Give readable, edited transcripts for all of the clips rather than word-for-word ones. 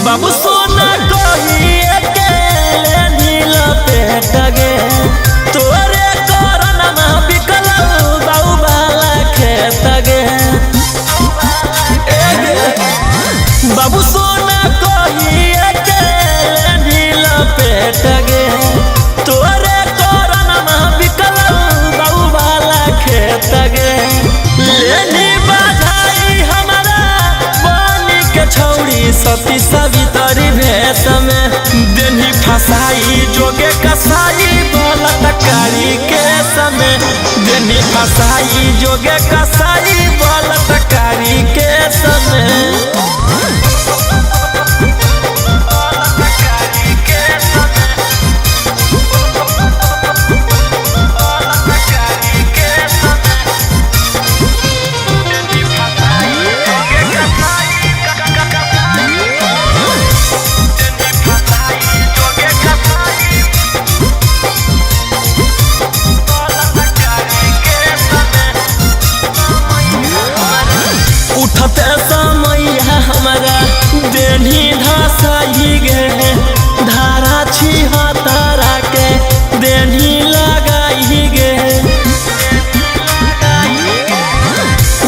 बाबू सोना कहिए के लेनी लपेट गे तोरे कोरोना बिकल बाऊ बाला खेत गे। बाबू सोना कहिए के लेनी लपेट गे तोरे कोरोना बिकल बाऊ बाला खेत गे। लेनी बधाई हमारा बनी के छौड़ी सती सवितरी भेष में देनी फसाई जोगे कसाई बलात्कारी के समय देनी फसाई जोगे कसाई बलात्कारी के समय। उठते समैया हमारा देनी धसाई गे धारा छिहत्तरा के देनी लगाई गे।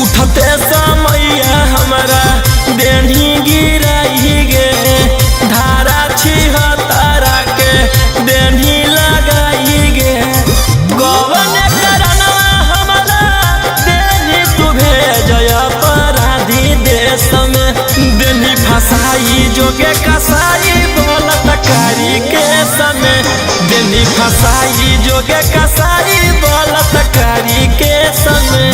उठते समैया हमारा देनी गिराई गे धारा छिहत्तरा के देनी लगाई गे। गवन करनवा हमारा देनी तू भेजय अपराधी देश में देनी फसाई जोगे कसाई बलात्कारी के समय देनी फसाई जोगे कसाई बलात्कारी के समय।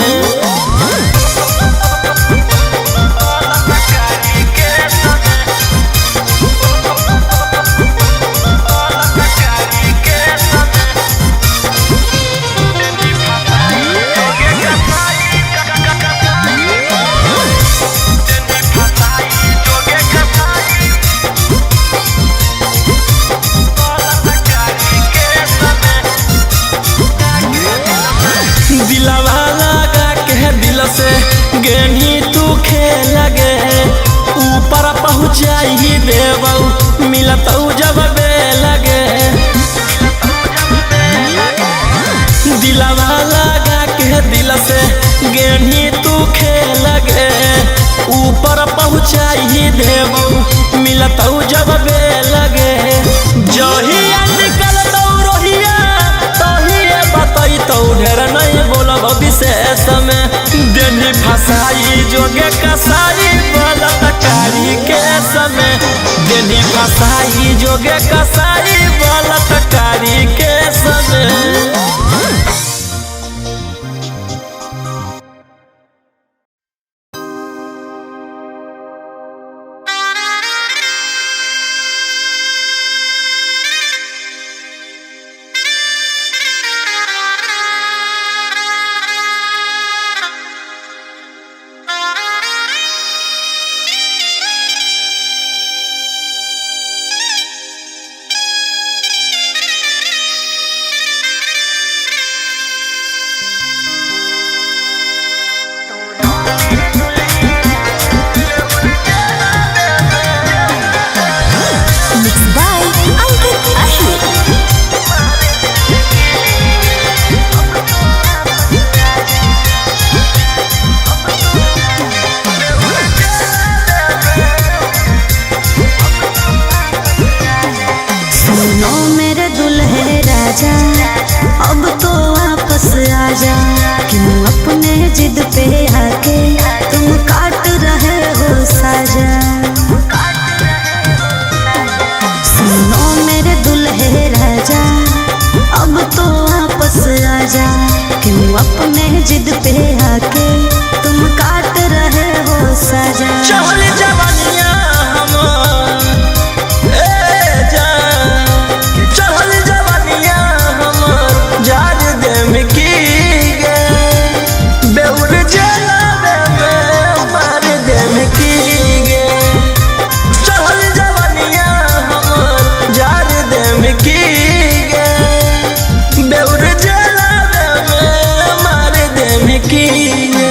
दिलवा लगा के दिल से गेनी तू खेल गे ऊपर पहुँचाई देबऊ मिलतऊ जब बे लगे। दिलवा लगा के दिल से गेनी तू खेल गे ऊपर पहुँचाई देबऊ मिलतऊ जब बे लगे। जहिया निकलतऊ रोहिया तहिए बतैतऊ ढेर नहीं बोलब विशेष में देनी फसाई जोगे कसाई बलात्कारी के समय देनी फसाई जोगे कसाई बलात्कारी के समय। अब तो वापस आजा, क्यों अपने जिद पे आके तुम काट रहे हो साजा। सुनो मेरे दुल्हे राजा, अब तो वापस आजा, क्यों अपने जिद पे आके तुम काट रहे हो साजा। चल जवानिया हम ए जान, चल जवानिया हम जार देम की गे बेउर जलावे में मार देम की गे। चल जवानिया हम जार देम की गे बेउर जलावे में मार देम की गे।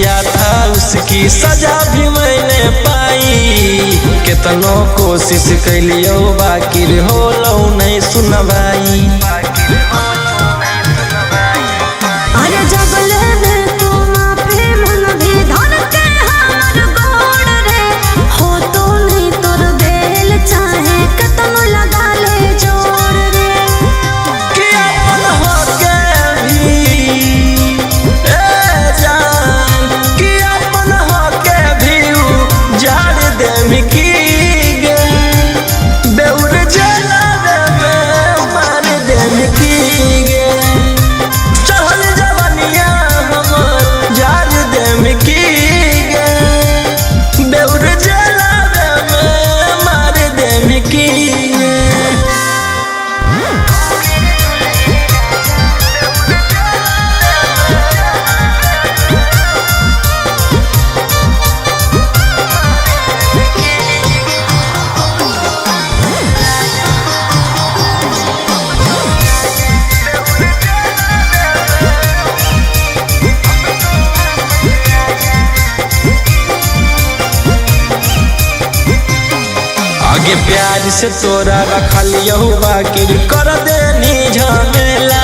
किया था उसकी सजा भी मैंने पाई। केतनो कोशिश कैलियो बाकी होलो नहीं सुनवाई। अरे जगले में तू माफी मन भी धर के हमर गोड़ रे, हो तो नहीं तोर बेल चाहे कतनो लगा ले जोर रे। कि अपन होके भी ए जान, कि अपन होके भी उ झाड़ देम की गे, बेउर जलावे में मार देम की गे। चढ़ल जवनिया हमर झाड़ देम की गे, बेउर जलावे में मार देम की गे। आगे प्यार से तोरा रखलियौ बाकी कर देनी झमेला,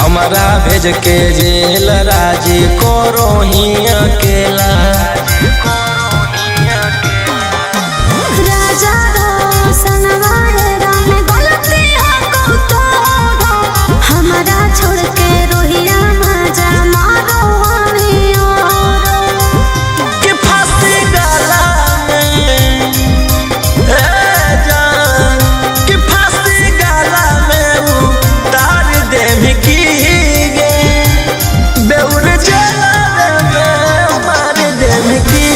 हमारा भेज के जेल राजी करो ही अकेला। राजा रोशनवाए राम गलती हो को तोरो, हमरा छोड़ के रोहिया मजा मारो हमी औरो। कि फांसी गला में ए जान, कि फांसी गला में उतार देम की गे, बेउर जलावे में मार देम की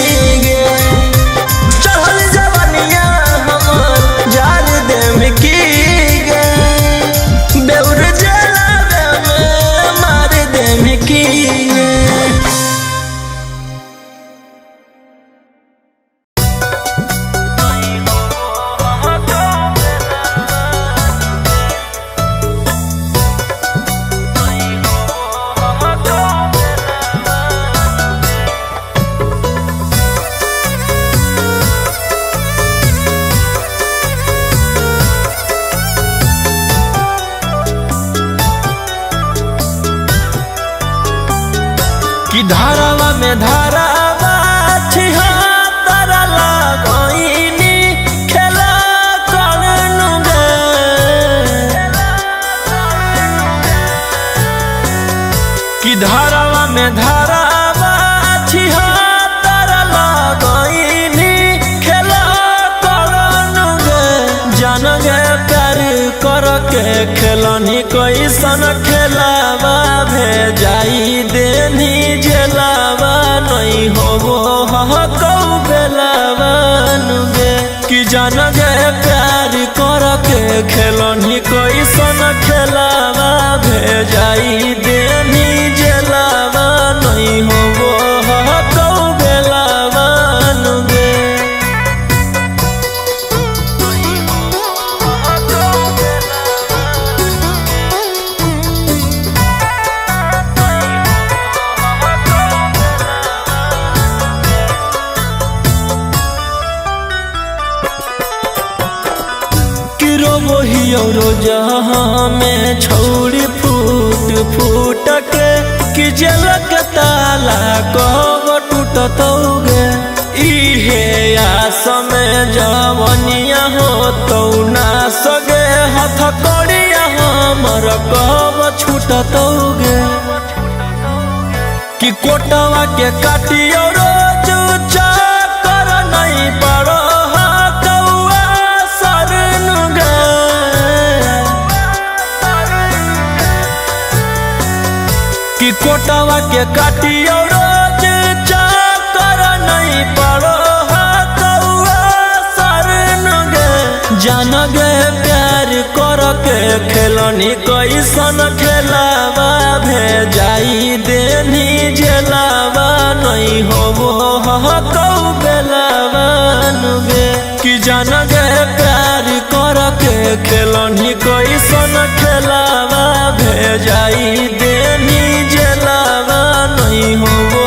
गे। चढ़ल जवनिया हमर झाड़ देम की गे, बेउर जलावे में मार देम की गे। कि धारावा में धारावा छिहत्तर लगैनी खेला करनु गे, कि धारावा में धारावा छिहत्तर लगैनी खेला करनु गे। जान गे प्यार कर के खेलनी कैसन खेलावा भेजाई देनी जेलावा नहीं होबो हकौ बेलावा नुगे। कि जान गे प्यार कर के खेलनी कैसन खेलावा भेजाई देनी जेलावा नहीं होबो हकौ बेलावा नुगे। रोजहाँ में छौड़ी फूट फूट के, कि जलक ताला कब टूटतौगे। इहे आस में जवनिया हो तौ ना सगे, हथ कड़िया हमर कब छूटतौगे। कि कोटवा के काटियो रोज चक्कर नहीं पड़ो कौआ सरनु गे, कि कोटवा के काटियो रोज चक्कर नहीं पड़ो कौआ सरनु गे। जान गे प्यार कर के खेलनी कैसन खेलावा भेजाई देनी जेलावा नहीं होबो हकौ बेलावा नुगे। कि जान गे प्यार कर के खेलनी कैसन खेलावा भेजाई देनी जेलावा नहीं होबो।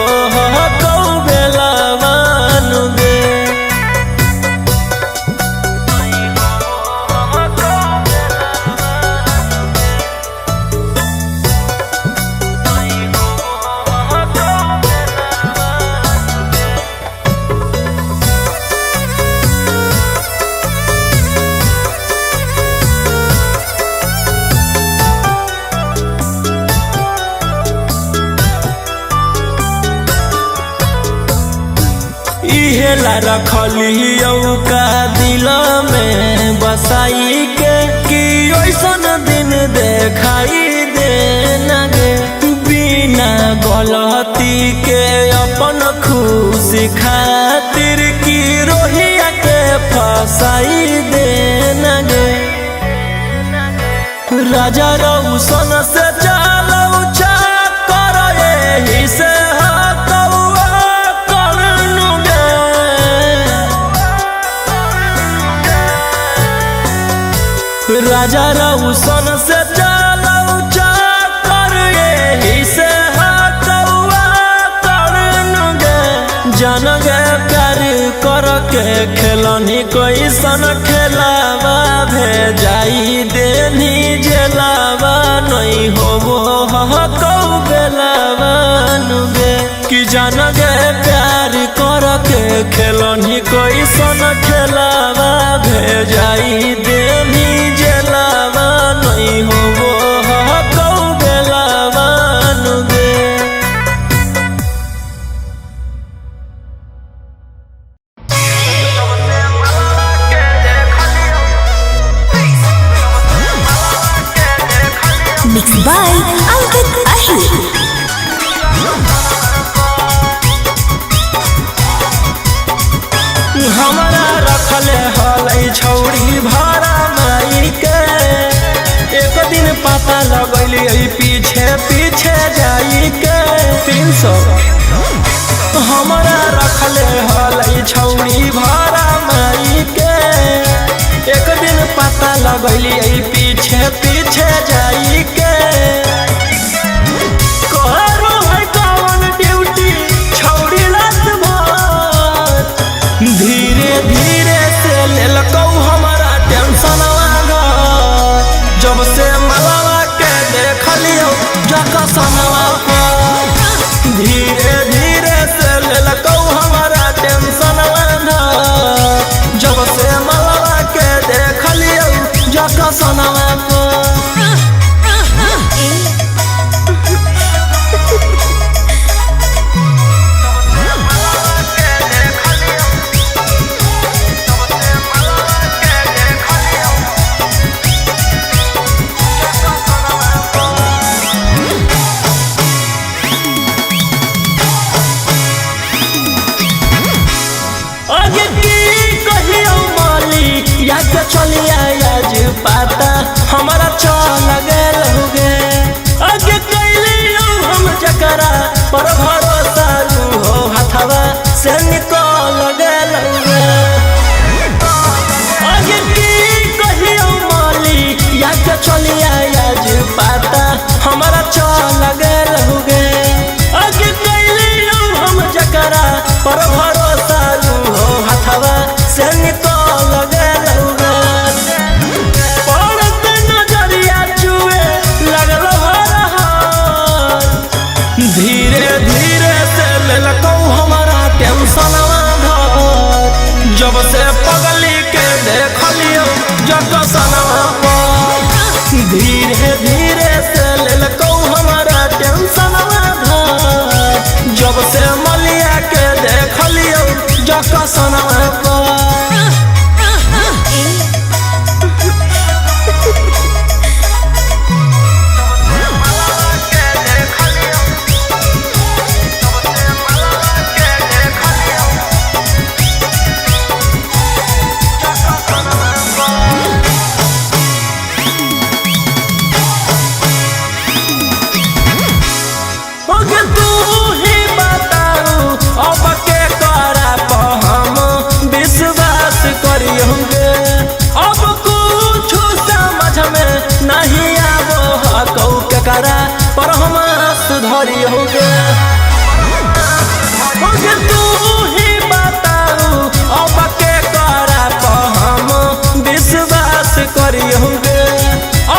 ला रखलियौ का दिल में बसाई के कि ओइसन दिन देखाई दे गे। बिना गलती के अपन खुशी खातिर की रोहिया के फसाई दे गे। राजा रौशन से चलौ चक्कर एही से हकौआ करनु गे। राजा रौशन से चलौ चक्कर एही से हकौआ करनु गे। जान गे प्यार कर के खेलनी कैसन खेलावा भेजाई देनी जेलावा नहीं होबो हकौ बेलावा नुगे। कि जान गे प्यार कर के खेलनी कैसन खेलावा भेजाई देनी जेलावा नहीं होबो हकौ बेलावा नुगे। Mixed by Ankit Ahir. हमारा रखले हलै छौड़ी भाड़ा माई के, एक दिन पता लगैली पीछे पीछे जाई के। 300 हमारा रखले हलै छौड़ी भाड़ा माई के, एक दिन पता लगैली पीछे पीछे जाई के। करो है कौन ड्यूटी छौड़ी रात भर, धीरे धीरे से लेलकौ हमारा टेंशनवा घर। जब से मलवा के देखलियौ जकसनवा पर, धीरे धीरे से लेलकौ हमारा टेंशनवा घर। जब से मलवा के देखलियौ जकसनवा पर। आगे की कहियो मालिक या के चलिया आज पाता हमारा चल गेल गे। आगे कैलियो हम जकरा पर भरोसा हो हथवा से निकल गेल गे। आगे की कहियो मालिक या के चलिया आज पाता हमारा चल गेल गे। आगे कैलियो हम जकरा पर भरोसा हो हथवा से निकल गेल गे। पड़त नजरिया चुए लगल हर, धीरे धीरे से लेलकौ हमारा टेंशनवा घर। जब से पगली के देखलियौ जकसनवा पर, धीरे धीरे से लेलकौ हमारा टेंशनवा घर। जब से मलिया के देखलियौ जकसनवा पर। ओके तू ही बताऊ अब के करा पर हम विश्वास करियौगे। अब कुछ समझ में नहीं आबो हकौ के करा पर हम सुधरियौगे। ओके तू ही बताऊ अब के करा पर हम विश्वास करियौगे।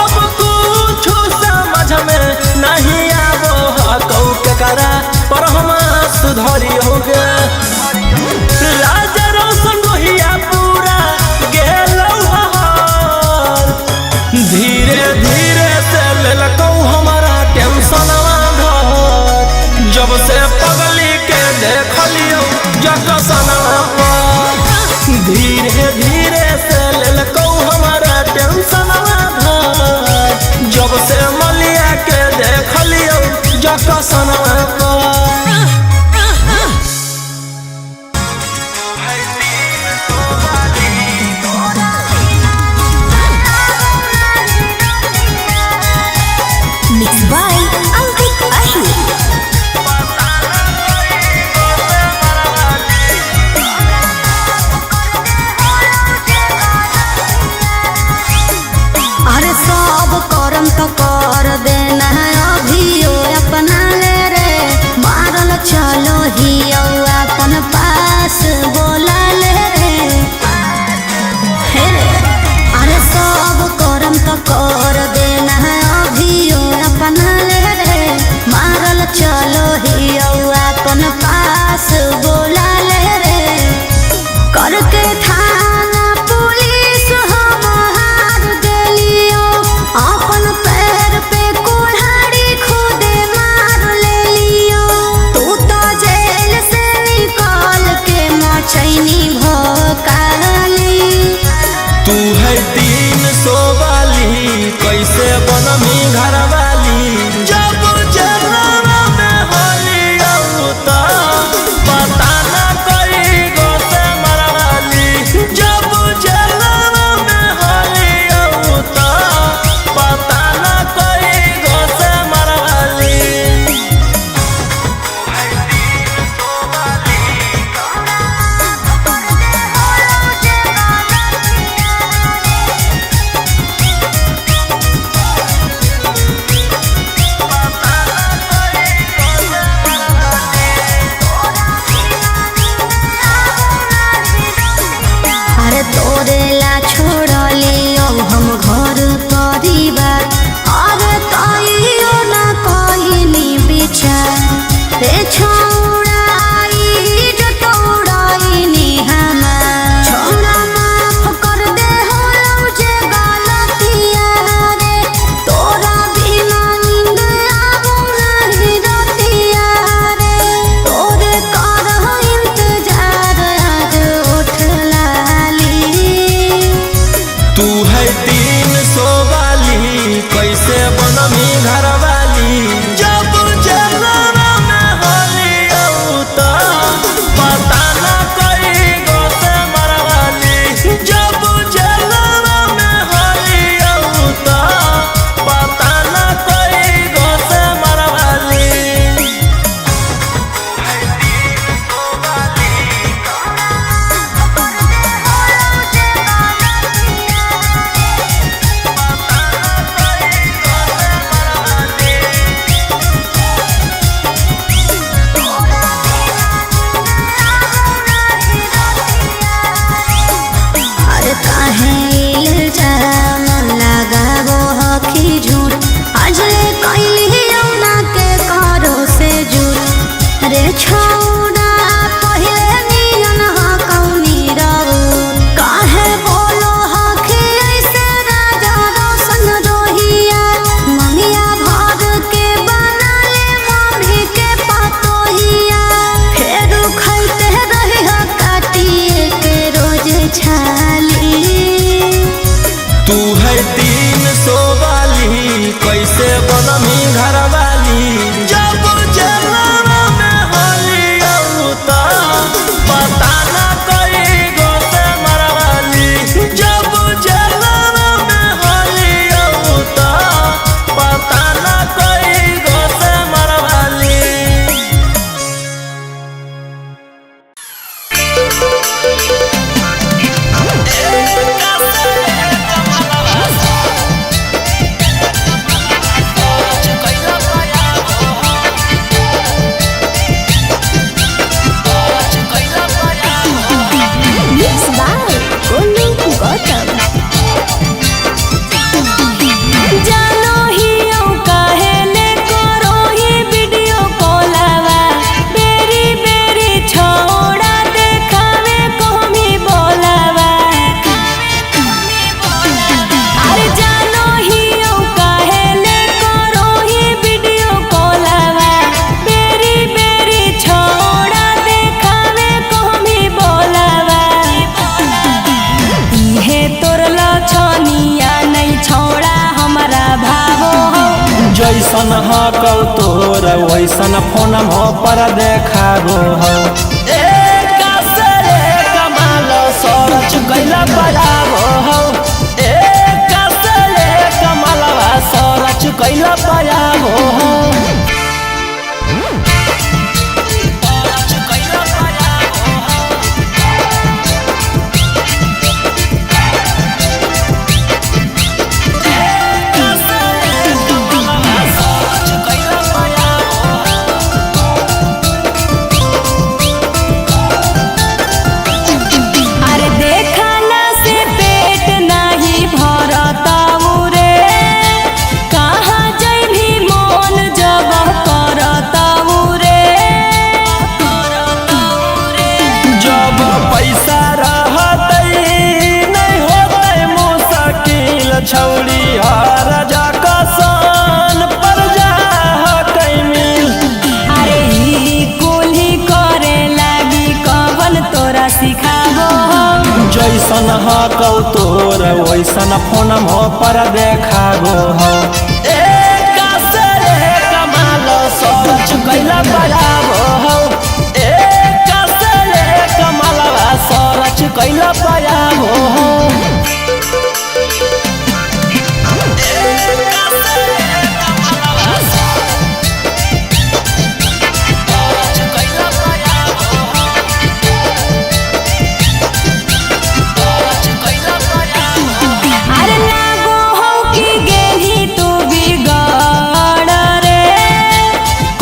अब कुछ समझ में नहीं आबो हकौ के करा पर हम सुधरियौगे। राजा रोशन रोहिया पूरा गेलौ हर, धीरे धीरे से लेलकौ हमारा टेंशनवा घर। जब से पगली के देखलियौ जकसनवा पर, कर देना अभियो अपना ले रे, मारल चलो ही अपन पास बोला ले रे। करके थाना पुलिस हम हार गेलियो, अपन पैर पे कुल्हाड़ी खुदे मार लेलियो। तू तो जेल से निकाल के मचैनी भोकाली। तू है 300 वाली, कैसे बनमी घर वाली। जब जलवा में होली औता, पता न कई गो से मरवाली। जब जलवा में होली औता, पता न कई गो से मरवाली। अरे तोरे ला छोड़लियो हम घर परिवार, अरे कहियो ना कहिनी विचार। रे छौड़ाई जो तोड़ाइनी हमार, छौड़ा माफ कर दे होलौ जे गलतिया रे। तोरा बिना नींद आबो नाही रतिया रे, तोरे करह इंतजार आज उठ लाली। तू है 300 वाली, कैसे बनमी घर वाली। जब जलवा में होली औता, पता न कई गो से मरवाली। जब जलवा में होली औता, पता न कई गो से मरवाली। अरे काहे इल्जाम लगाबो हखी झूठ, आज ले कैलियो ना के करो से झूठ। रे छौड़ा पहिले नियन ह कौनी रहू, काहे बोलो हखी ऐसे राजा रोशन रोहिया। मंगिया भर के बना ले मम्मी के पतोहिया, फेरू खैते रही ह काटिए के रोज छाली। तू है 300 वाली, कैसे बनमी घर वाली। जब जलवा में होली औता, पता न कई गो से मरवाली। जब जलवा में होली औता, पता न कई गो से Marwari. Mix by Golu Gautam. जानो ही औ काहे ने करो ही वीडियो कॉलवा, बेरी बेरी छोड़ा देखावे कहमी बोलावा। अरे जानो ही औ काहे ने करो ही वीडियो कॉलवा, बेरी बेरी छोड़ा देखावे कहमी बोलावा। इहे तोर लछनिया नहीं छोड़ा हमरा भावो हो। जैसन हकौ तोर वैसन फोन हो पर देखाबो हो। एक से एक माल सरच कैला बजाबो हो। एक से एक मालवा सरच कैला बजाबो हो। अरे देखला से पे जैसन हकौ तोर वैसन फोन हो पर देखाबो हो। एक से एक माल सरच कैला बजाबो हो। एक से एक मालवा सरच कैला बजाबो हो। अरे लागो हो कि गेही तू बिगड़ रे,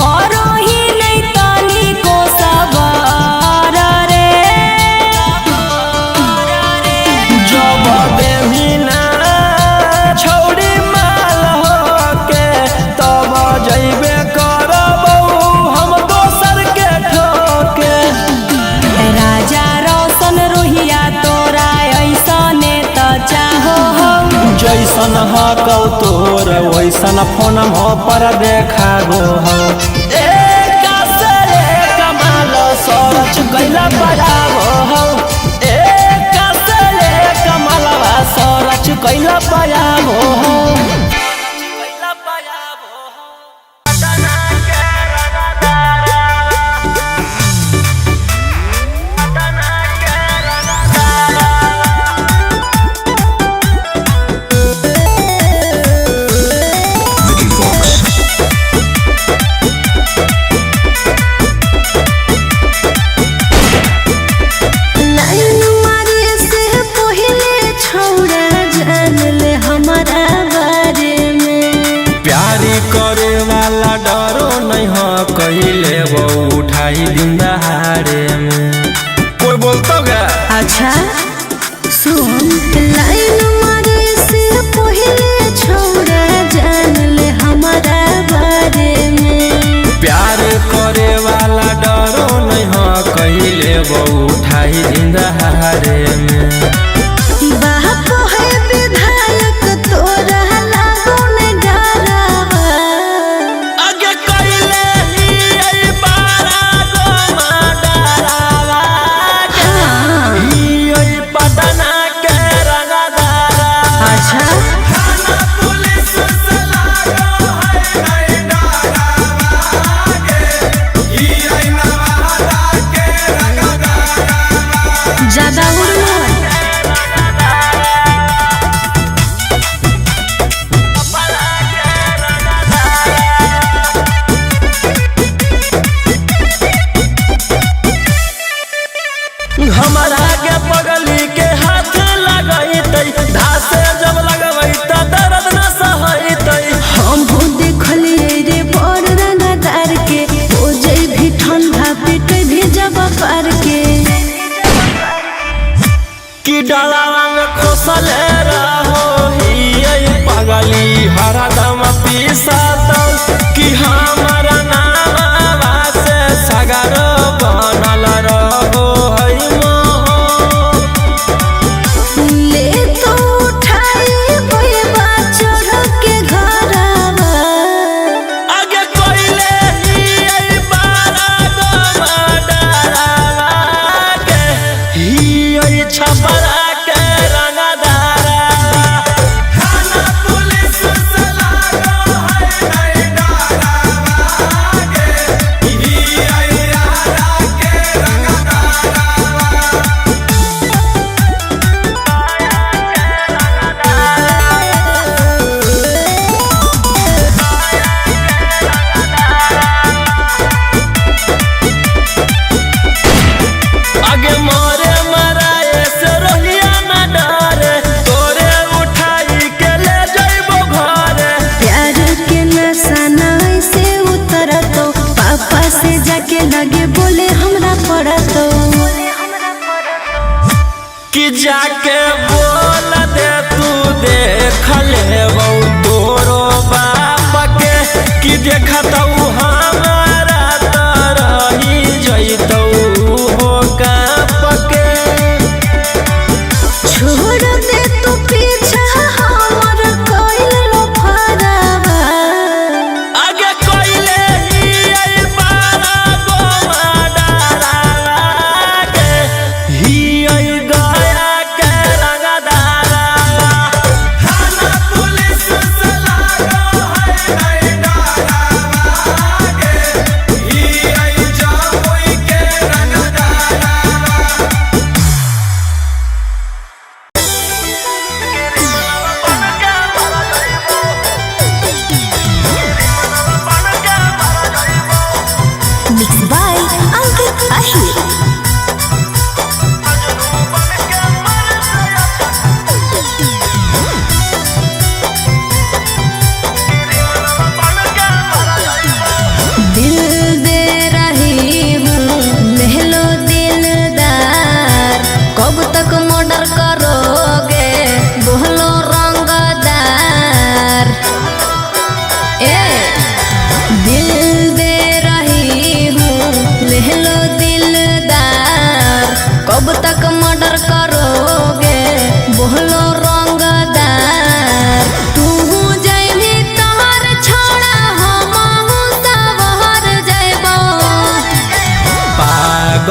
करो ही नहीं तनी को सबर रे। जब देही ना छौड़ी माल होके तब जइबे करबौ हम दोसर के ठोके। राजा रोशन रोहिया तोरा ऐसने त चाहो हो। जैसन हकौ तोर वैसन फोन हो पर देखाबो हो। एक से एक माल सरच कैला बजाबो हो। एक से एक मालवा सरच कैला बजाबो हो। लाइन मारे से पहले छौड़ा जान ले हमारा।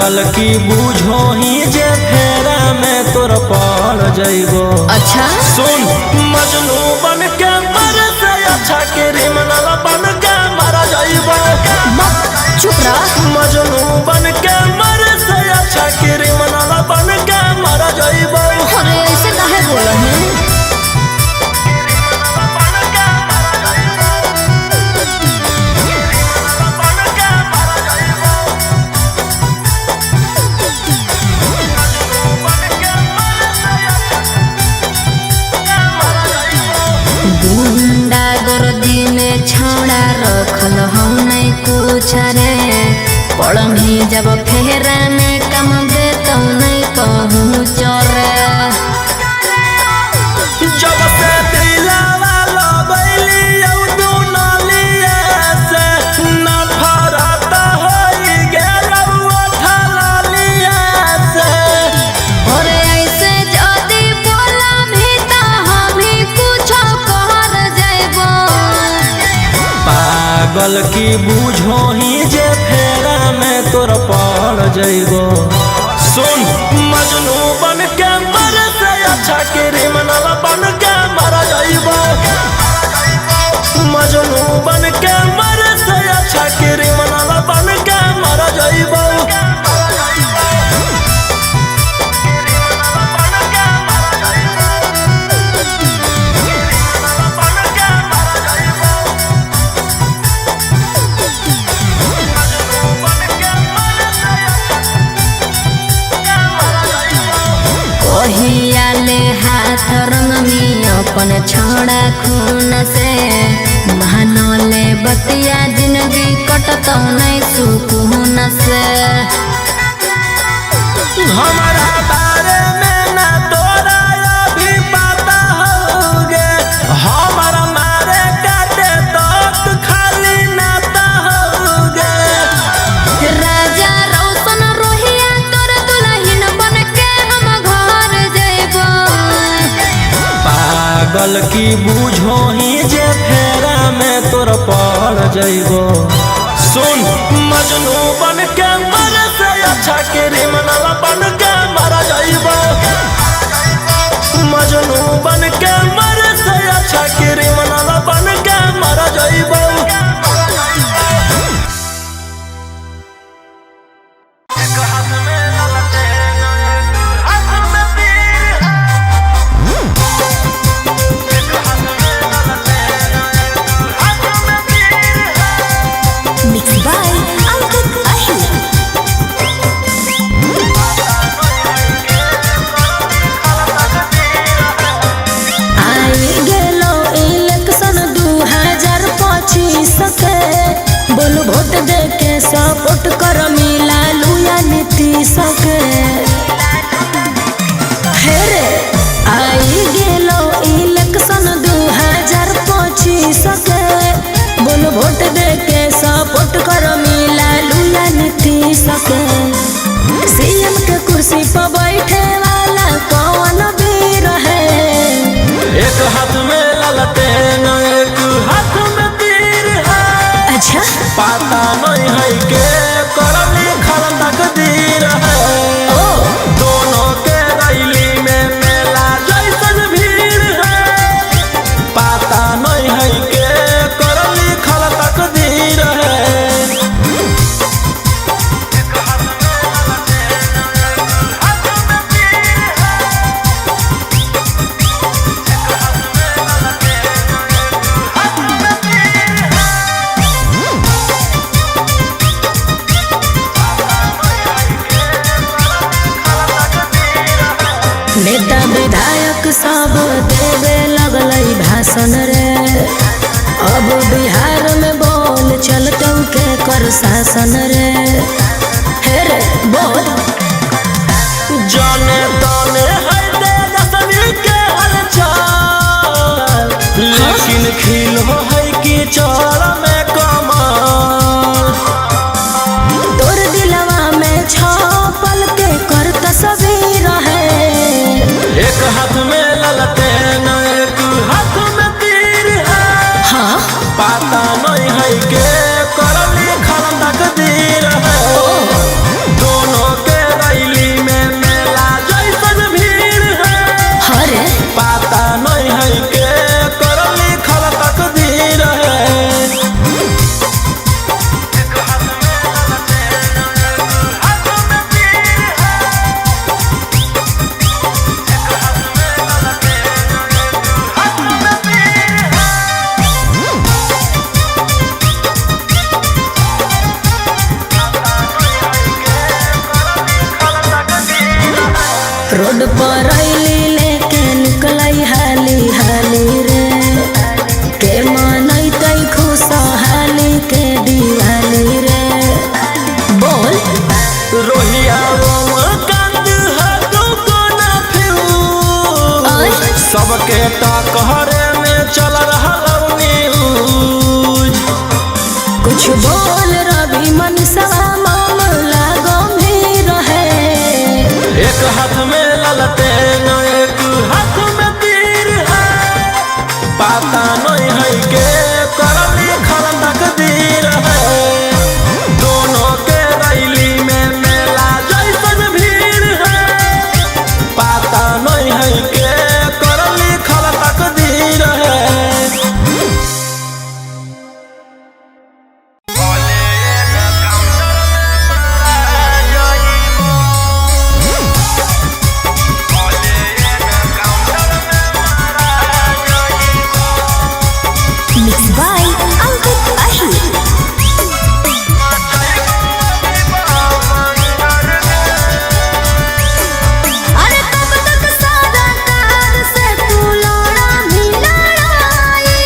पागल की बूझो ही जे फेरा में तोर पड़ जइबो। अच्छा सुन मजनू बन के मर से अच्छा क्रिमिनल बन के मर जइबो। चुप रह। मजनू बन के मर से अच्छा क्रिमिनल बन के मर जइबो। अरे ऐसे काहे बोला है? गुंडा गर्दी में छौड़ा रखल हौ नहीं कुछ रे, पड़मी जब फेरा में कम दे तो नहीं पहुँच रे। जब से दिलावा लगैली औ दुनलिया से नफरत होई गेलौ ठललिया से। और ऐसे जदी बोला भी त हम ही कुछ कर जाइबो। पागल की बूझो ही जे फेरा में तोर पड़ जइबो। सुन मजनू बन के मर से अच्छा क्रिमिनल बन के मर जइबो। मजनू बन के मर से अच्छा क्रिमिनल बन के मर जइबो। कहिया ले हाथ रंगनी अपन छौड़ा खून से, महानले बतिया जिंदगी कटतौ नहीं सुकून से। हमारा बारे में ना तोरा अभी पता होगे, हमारा मारे काटे तो खाली नाता होगे। राजा रौशन रोहिया तोर दुल्हन बन के हम घर जइबो। पागल की बूझो ही जे फेरा में तोर पड़ जइबो। सुन मजनू बन के मर से अच्छा क्रिमिनल बन के मर जइबो। मजनू बन के मर से अच्छा क्रिमिनल बन के मर जइबो। मिक्स बाय अंकित अहिर। आई गेलो इलेक्शन 2025 के, बोल वोट दे के सपोर्ट कर लालू या नीतीश के। हे रे आई गेलो इलेक्शन 2025 के, बोल वोट दे के सपोर्ट कर लालू या नीतीश के। सीएम के कुर्सी पर बैठे वाला कौन वीर है? एक हाथ में ललटेन एक हाथ में तीर है। अच्छा पता नहीं है के कर लिखल तकदीर है। ओ बरैली लेके निकलै हाली हाली रे, के मनैतै खुशहाली के दिवाली रे। बोल रोहिया कांद हाथों को ना ओए। सबके टकहरे में चल रहल न्यूज। कुछ बोल रवि मनसवा मामला गंभीर है। एक हाथ में ललटेन एक हाथ में तीर है, पता नहीं है के कर लिखल तकदीर है। दोनों के रैली में मेला जैसन भीड़ है, पता नहीं है के कर लिखल तकदीर है। मिक्स बाय अंकित अहिर। अरे कब तक सादा कार से तू लड़ा भी लड़ाई,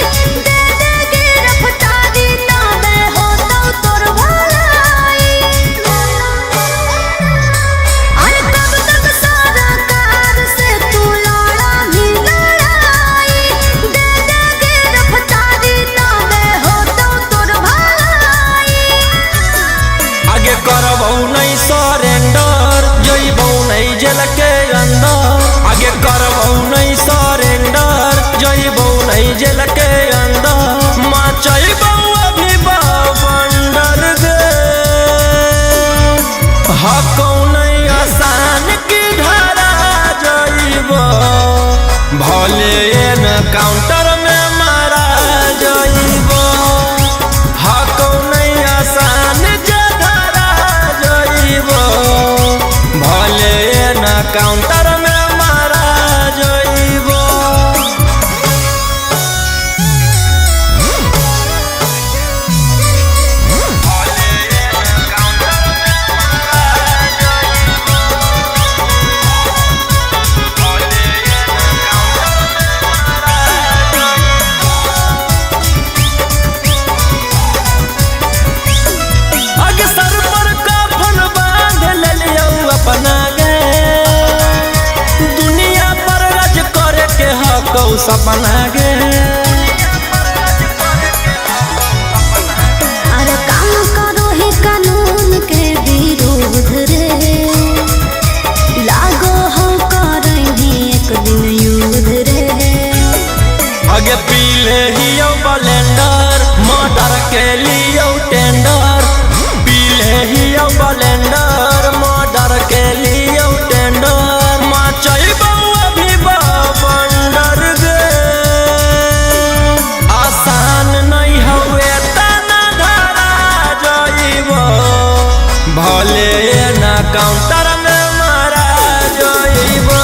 दे दे गिरफ्तारी ना मैं होता तोर भलाई। अरे कब तक सादा कार से तू लड़ा भी लड़ाई, दे दे गिरफ्तारी ना मैं होता तोर भलाई। आगे करबौ नहीं सरेंडर, जइबौ नहीं जेल के अंदर। आगे करबौ नहीं सरेंडर, जइबौ नहीं जेल के अंदर। मचैबौ अभी बवंडर गे, हकौ नहीं आसान की धारा जइबो, भले एनकाउंटर में मारा जइबो। हकौ नहीं आसान जे धरा जइबो, भले एनकाउंटर में मारा जइबो। आगे सर पर कफन बांध लेलियौ अपना गे, दुनिया पर राज करे के हकौ सपना गे। अरे काम करो ही कानून के विरोध रे, लागो हो करेंगे एक दिन युद्ध रे। आगे पी ले हियौ ब्लेंडर, मर्डर के लियौ टेंडर। पी ले हियौ ब्लेंडर, मर्डर के लियौ टेंडर। मचैबौ अभी बवंडर गे, आसान नहीं हवे तना धरा जइबो, भले एनकाउंटर में मारा जइबो।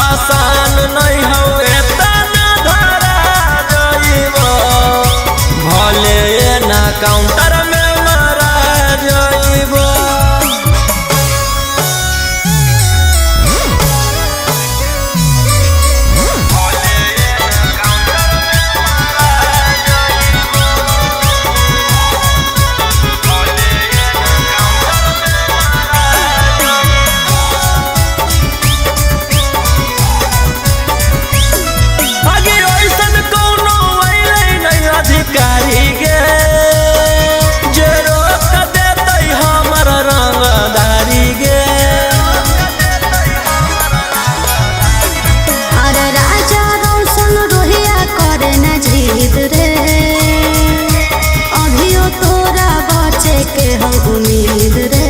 आसान नहीं हवे तना धरा जइबो, भले एनकाउंटर में मारा जइबो। आगे ऐसन कौनो अइलै नहीं अधिकारी गे, जे रोक देतै हमर रंगदारी गे। अरे राजा रोशन रोहिया करे न जीत रे, अभियो तोरा बचे के हम उम्मीद रे।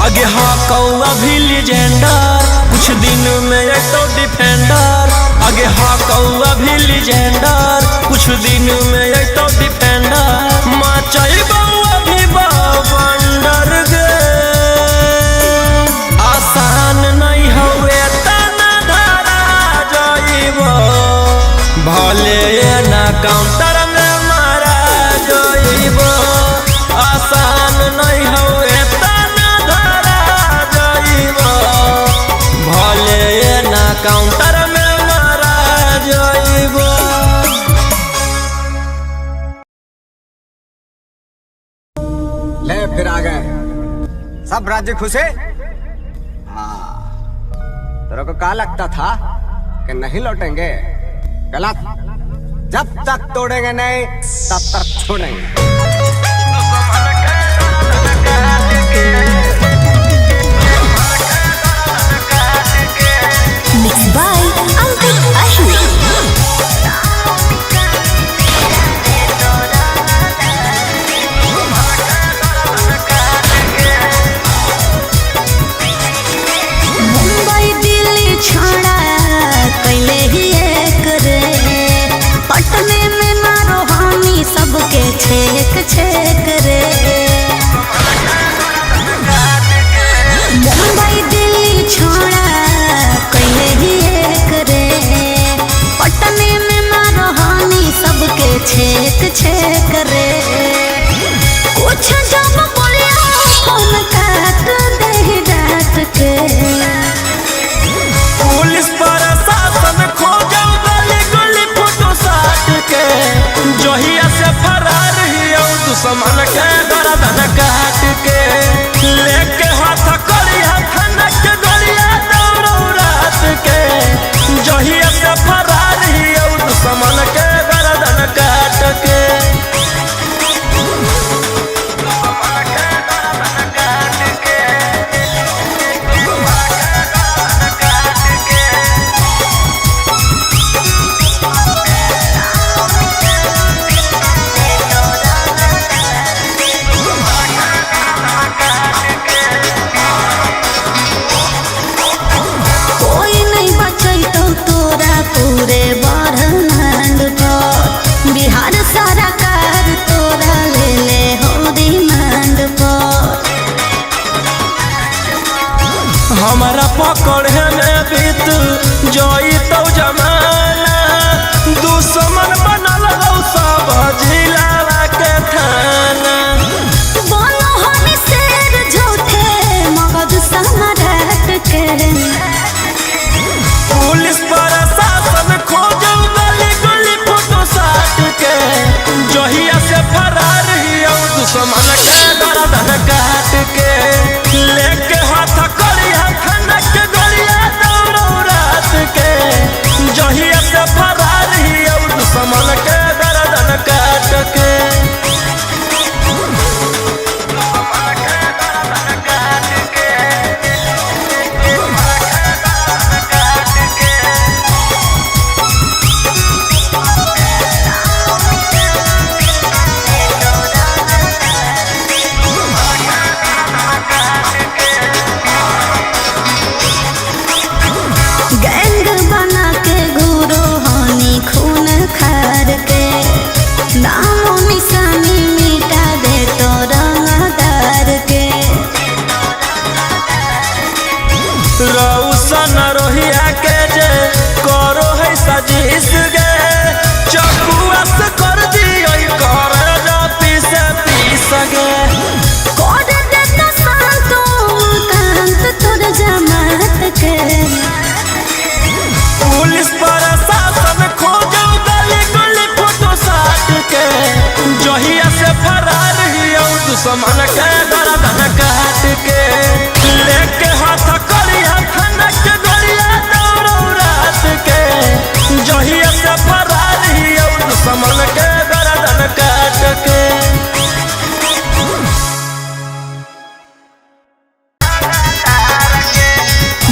आगे हकौ अभी लीजेंडर, कुछ दिन में अइतौ डिफेंडर। आगे हकौ अभी लीजेंडर, कुछ दिन में अइतौ डिफेंडर। मचैबौ अभी बवंडर गे, आसान नहीं हवे तना धरा जइबो, भले एनकाउंटर में मारा जइबो। आसान नहीं हवे तना धरा जइबो, भले सब राज्य खुश है। हाँ, तेरे को क्या लगता था कि नहीं लौटेंगे? गलत। जब तक तोड़ेंगे नहीं तब तक छोड़ेंगे। Mix by Ankit Ahir. Mumbai Delhi छोड़ा कैले ही एक रे, पटने में मारो हानि सबके छेक छेक रे। मुंबई दिल्ली छोड़ा कैले ही एक रे, पटने में मारो हानि सबके छेक छेक रे। कुछ जब बोलिया फोन काट दे डांट के, पुलिस प्रशासन खोजो गली गली फोटो साट के, जहिया से फरार हियौ दुश्मन के गर्दन काट के, लेके हाथ करिया थाना के गलिया दौड़ो रात के, जहिया से फरार हियौ दुश्मन के गर्दन काट के। कोई नहीं बचैतौ तोरा पूरे ब्रह्मांड पर, बिहार सरकार तोरा ले ले हो डिमांड पर। हमारा पकड़े में बीत जइतौ जमाना, दुश्मन बनल हौ सब जिला के थाना। बोलो हम शेर झूठे मगध सम्राट के, पुलिस प्रशासन खोजो गली गली फोटो साट के, जहिया से फरार हियौ दुश्मन के गर्दन काट के, लेके हाथ करिया थाना के गलिया दौड़ो रात के, जहिया से फरार हियौ दुश्मन के गर्दन काट के। गैंग बना के घूरो हानि खून खार के, नामो निशानी मिटा दे तो रंगदार के। रौशन रोहिया के जे करो है साजिश गे, चकुआ से कर दियो कर पीस पीस गे। कर देता शांत कांत तोर जमात के, पुलिस प्रशासन खोजो गली गली फोटो साट के, जहिया से फरार हियौ दुश्मन के गर्दन काट के, लेके हाथ करिया थाना के गलिया दौड़ो रात के, जहिया से फरार हियौ दुश्मन के गर्दन काट के।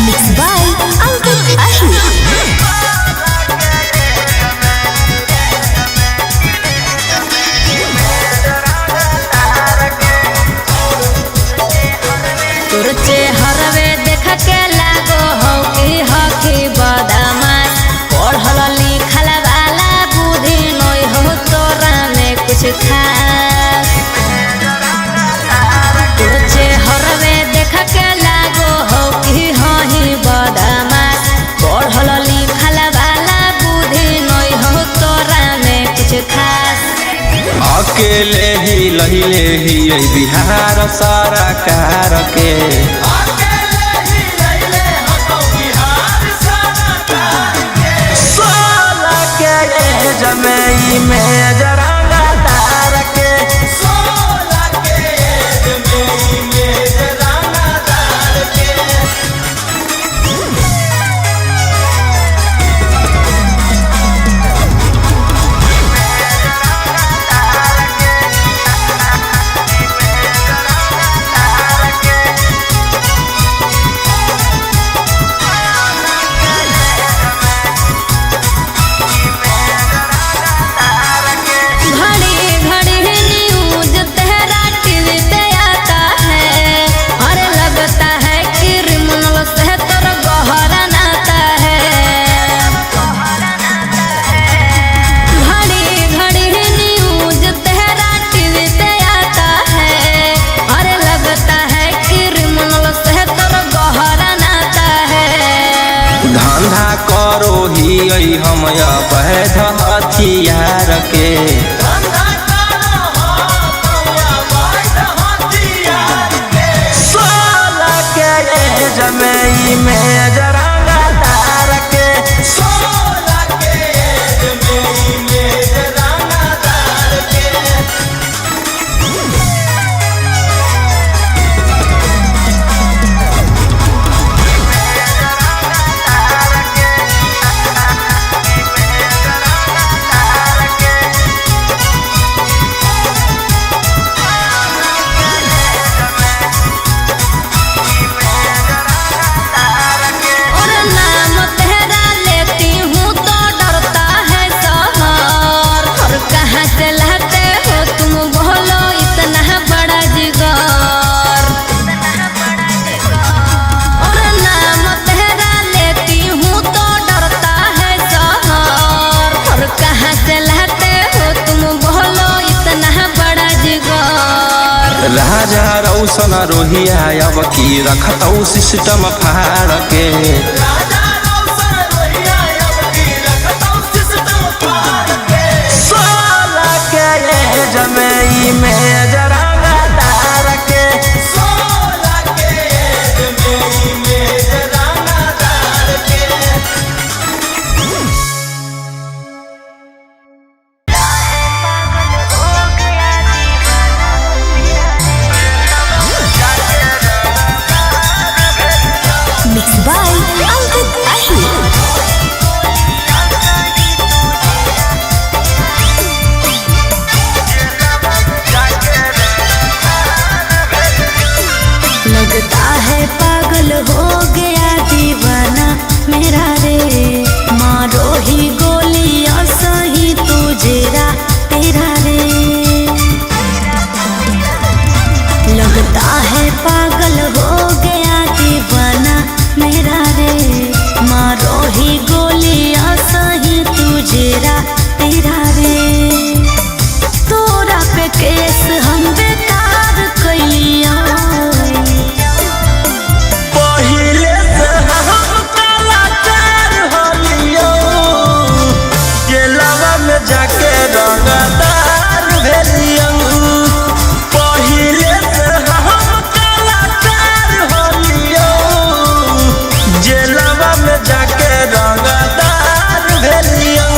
Mix by Ankit Ahir. तोर चेहरवे देख के लागो हौ कि हकी बदमाश, पढ़ल लिखल वाला बुद्धि नहीं हो तोरा में कुछ खास। तोर चेहरवे देख के लागो हौ कि हही बदमाश, पढ़ल लिखल वाला बुद्धि नहीं हो तोरा में कुछ खास। अकेले ही लहिले ही बिहार सरकार के, सोलह के जमेई में जरांगा तार के, 16 के जमेई में जरांगा। हम अवैध हथियार के। 16 के एज में ई मेजर रंगदार के, 16 के एज में ई मेजर रंगदार के। और नाम तेरा लेती हूँ तो डरता है शहर, और कहाँ से लाते हो तुम बोलो इतना बड़ा जिगर। और नाम तेरा लेती हूँ तो डरता है शहर, और कहाँ से लाते हो तुम बोलो इतना बड़ा जिगर। राजा रौशन रोहिया अब की रखतौ सिस्टम फाड़ के। 16 के एज में ई मेजर रंगदार के, 16 के एज में ई मेजर रंगदार के। Mix by Ankit Ahir. लगता है पागल हो गया दीवाना मेरा रे, मारो ही गोलियां सही तू जेरा तेरा रे। लगता है पागल हो गया दीवाना मेरा रे, मारो ही गोलियां सही तू जेरा तेरा रे। तोरा पे केस हम बेकार कैलिया, पहिले से हम कलाकार होलियो, जेलवा में जाके रंगदार भेलियो। पहिले से हम कलाकार होलियो, जेलवा में जाके रंगदार भेलियो।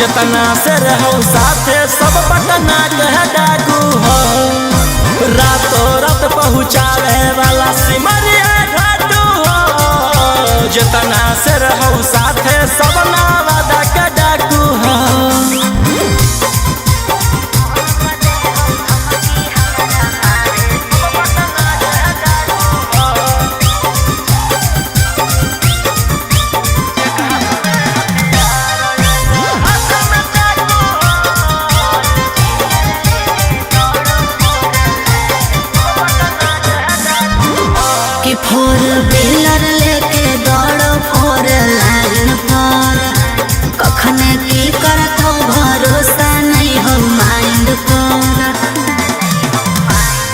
जितना से रहो साथे सब पटना के डाकू हो। रातों रात पहुँचावे वाला सिमरिया घाटू हो। जितना से रहो साथे सब नवादा के डाकू हो। कि फोर व्हीलर लेके दौड़ो फोर लाइन पर, कखने की करतो भरोसा नहीं हो माइंड पर।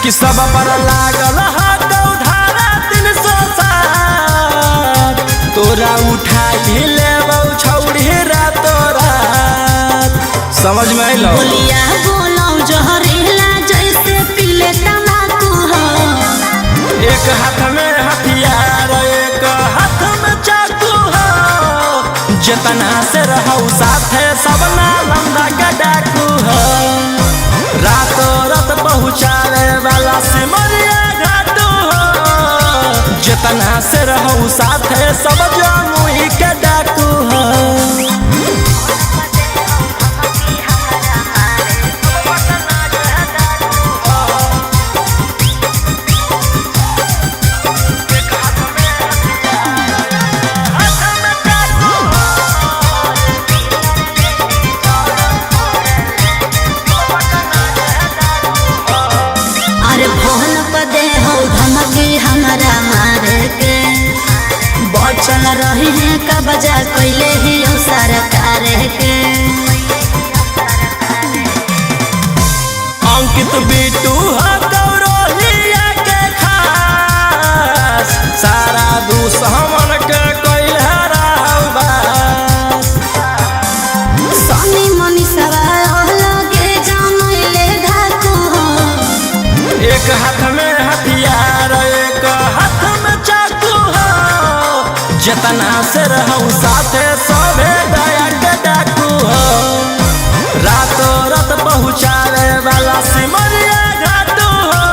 कि सब पर लागल हाथ धारा 307, तोरा उठाई लेबौ छौड़ी रातो रात। समझ में अइलौ? बोलिया बोलो जहरीला जैसे पीले तम्बाकू हो। एक हाथ में हथियार एक हाथ में चाकू हो। जितना से रहो साथे सब नालंदा के डाकू हो। रातों रात पहुँचावे वाला सिमरिया घाटू हो। जितना से रहो साथे सब जमुई के डाकू हो। अरे फोन पर दे हो धमकी हमरा मारे के, बचल रही है कब्जा कैले ही हो सरकार के। अंकित बिट्टू हो गौरोहिया के खास, सारा दुश्मन के कैल हराबास। सोनी मनी सवार लगे जानले धाकू हो। एक हाथ में हथियार एक हाथ में चाकू हो। जितना से रहो साथे सभे दया के डाकू हो। रातों रात पहुँचावे वाला सिमरिया घाटू हो।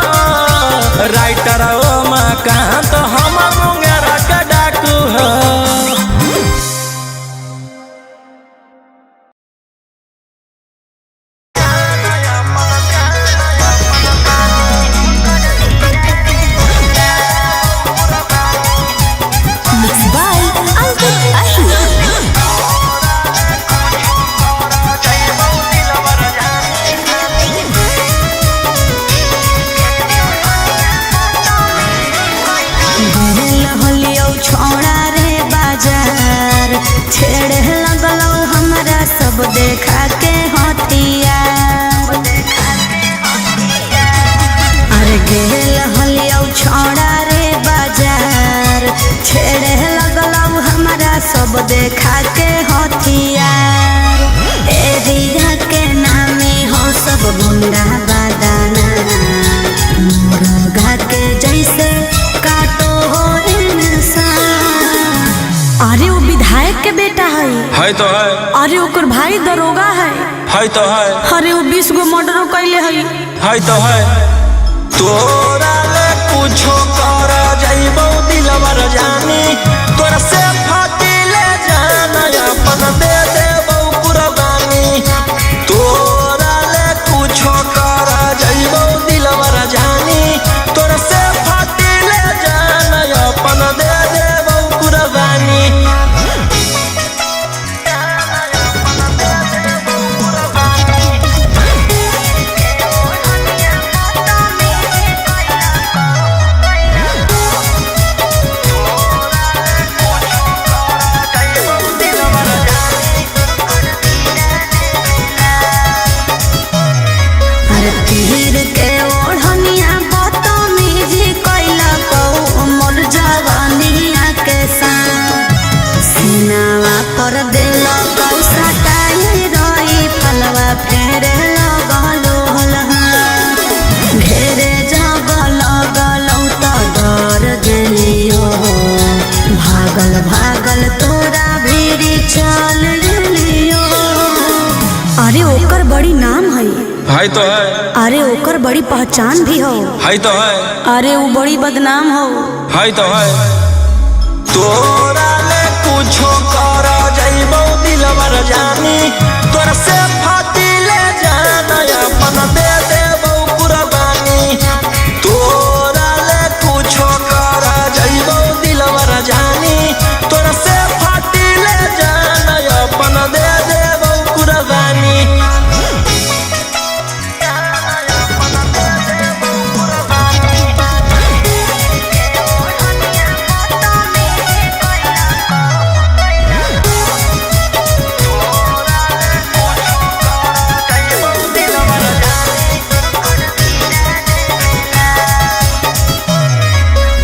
राइटर ओ मकान तो हम मुंगेरा के डाकू हो। मिक्स बाय अंकित अहिर। होलियौ छोड़ा रे बाजार, छेड़े लगलौ हमरा सब देखा के हथियार। अरे गेल होलियौ छोड़ा रे बाजार, छेड़े लगलौ हमरा सब देखा के हथियार। एरिया के नामे हो सब गुंडा बादाना, मुर्गा के जैसे काटो हो इंसान। अरे वो विधायक के बेटा है। है तो है। अरे ओकर भाई दरोगा है। है तो है। अरे वो 20 गो मर्डरो कैले है। है तो है। तोरा ले कुछो कर जइबौ दिलवर जानी, तोरा से फाटिले जान अपन दे देबौ कुर्बानी। तोरा ले कुछो कर जइबौ दिलवर जानी, तोरा से फाटिले जान अपन दे देबौ कुर्बानी। अरे तीर के ओढ़निया बदतमीजी कैला कौ मोर जवानिया के साथ। सीनावा पर दिल कौ सटाई रही फलवा फेरे लगलो हलहा। घेरे जब लगलौ त डर गेलियो, भागल भागल तोरा भीड़ चल गेलियो। है तो है। अरे ओकर बड़ी पहचान भी हो। है तो है। अरे वो बड़ी बदनाम हो। है तो है। तोरा ले कुछो कर जइबो दिलवर जानी, तोरा से फाती ले जाना अपन दे देबो कुर्बानी। तोरा ले कुछो कर जइबो दिलवर जानी, तोरा से फाती ले जाना अपन दे देबो कुर्बानी।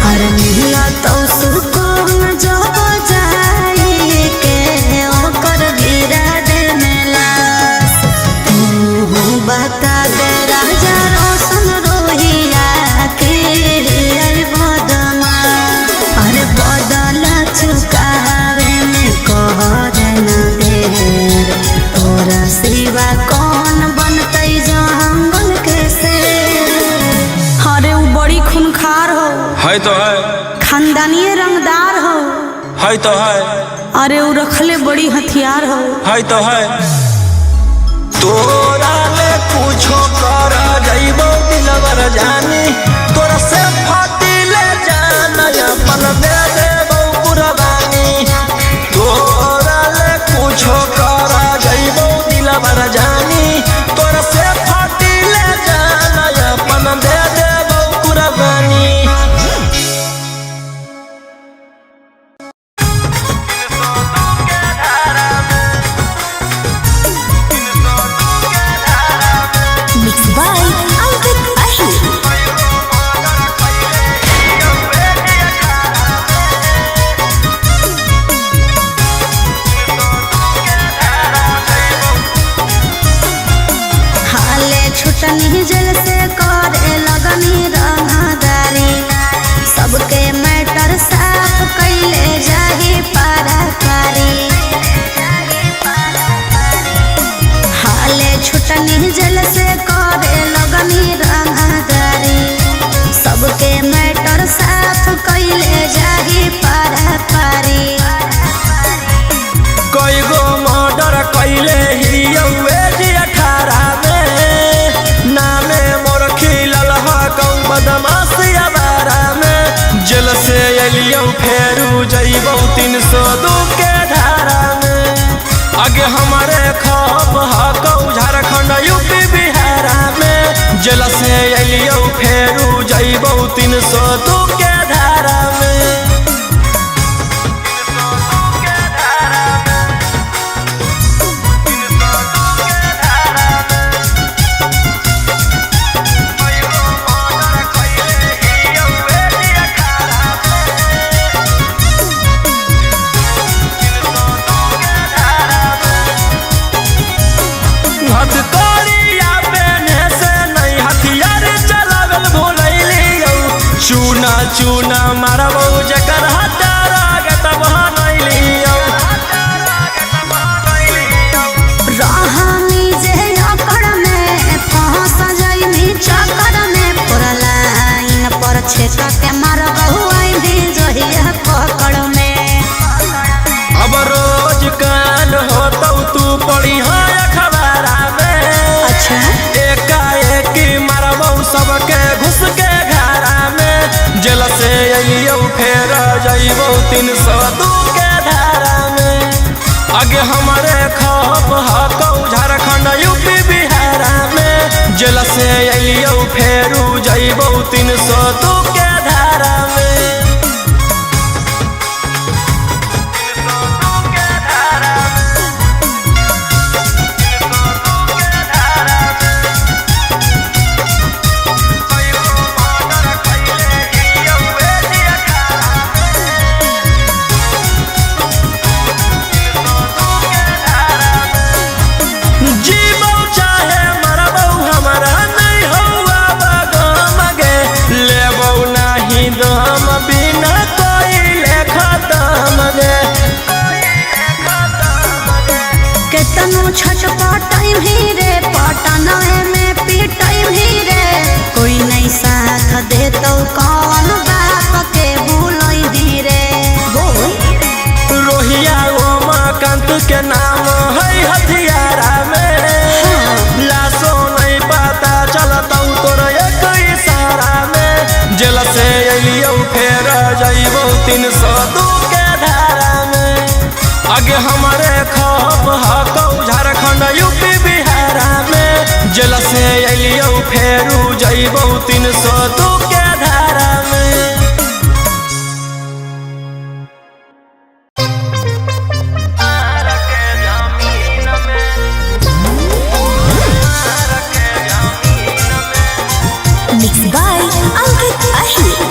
अरे मिला तो सुकून जब जाई के ओकर गिरा दे मेला। तू बता दे राजा रोशन रोहिया के अरे बदमा। अरे बदला चुकावे में कहर न देर, तोरा सिवा कौन बनतै जंगल के शेर। अरे वो बड़ी खूनखार हो। है तो है। खानदानी रंगदार हो। है तो है। अरे वो रखले बड़ी हथियार हो। है तो है। तोरा ले कुछो कर जइबो दिलवर जानी, तोरा से फाती ले जाना अपन दे देबो कुर्बानी। तोरा ले कुछो कर जइबो दिलवर जानी, तोरा से फाती ले जाना अपन दे देबो कुर्बानी। मिक्स बाय अंकित अहिर। हाले छुटनी जल से करे लगनी रंगदारी, सबके मैटर साफ कैले जाही पारा पारी। हाले छुटनी जल से करे लगनी रंगदारी, सबके मैटर साफ कैले जाही पारा पारी। कई गो मर्डर कैले हियौए जी 18 में, नामे मोर खिलल ह कौ बदमाश अबारा में। जेल से एलियौ फेरू जइबौ 302 के धारा में। आगे हमारे खौफ ह कौ झारखंड यूपी बिहार में। जेल से एलियौ फेरू जइबौ 302 के धारा में। हथकड़िया पहने से नहीं हथियार चलावल भुलैलियौ। चूना चूना मारबौ जकर हटारा गतब नैलियौ। रहनी जे अकड़ में फंस जाइनी चक्कर में, पूरा लाइन पर छेक के मारबहु आइनी जहिया पकड़ में। अब रोज कान होतौ तू पड़ी है अखबारा में। अच्छा। एकाएकी मारबौ सबके घुस के घरा में। जेल से अइयौ फेर जइबौ 302 के धारा में। आगे हमारे खौफ हकौ झारखंड यूपी बिहार में। जेल से अइयौ फेरू जइबौ 302 के धारा में। जीबौ चाहे मरबौ हमरा नहीं हौवा बगम गे, लेबौ नाही दम। केतनो छटपटाई भी रे, पटनवे में पिटाई भी रे। कोई नहीं साथ दे तो कौन बाप के बुलई भी रे। बोल रोहिया उमाकांत के नाम है हथियारा में, लाशो नहीं पता चलतौ तोर एक इशारा में। जेल से अलियौ फेर जइबौ 302 के धारा में। आगे हमारे खौफ हकौ झारखंड यूपी बिहार में। जेल से अलियौ फेरू जइबौ 302 के धारा में। मिक्स बाय अंकित अहिर।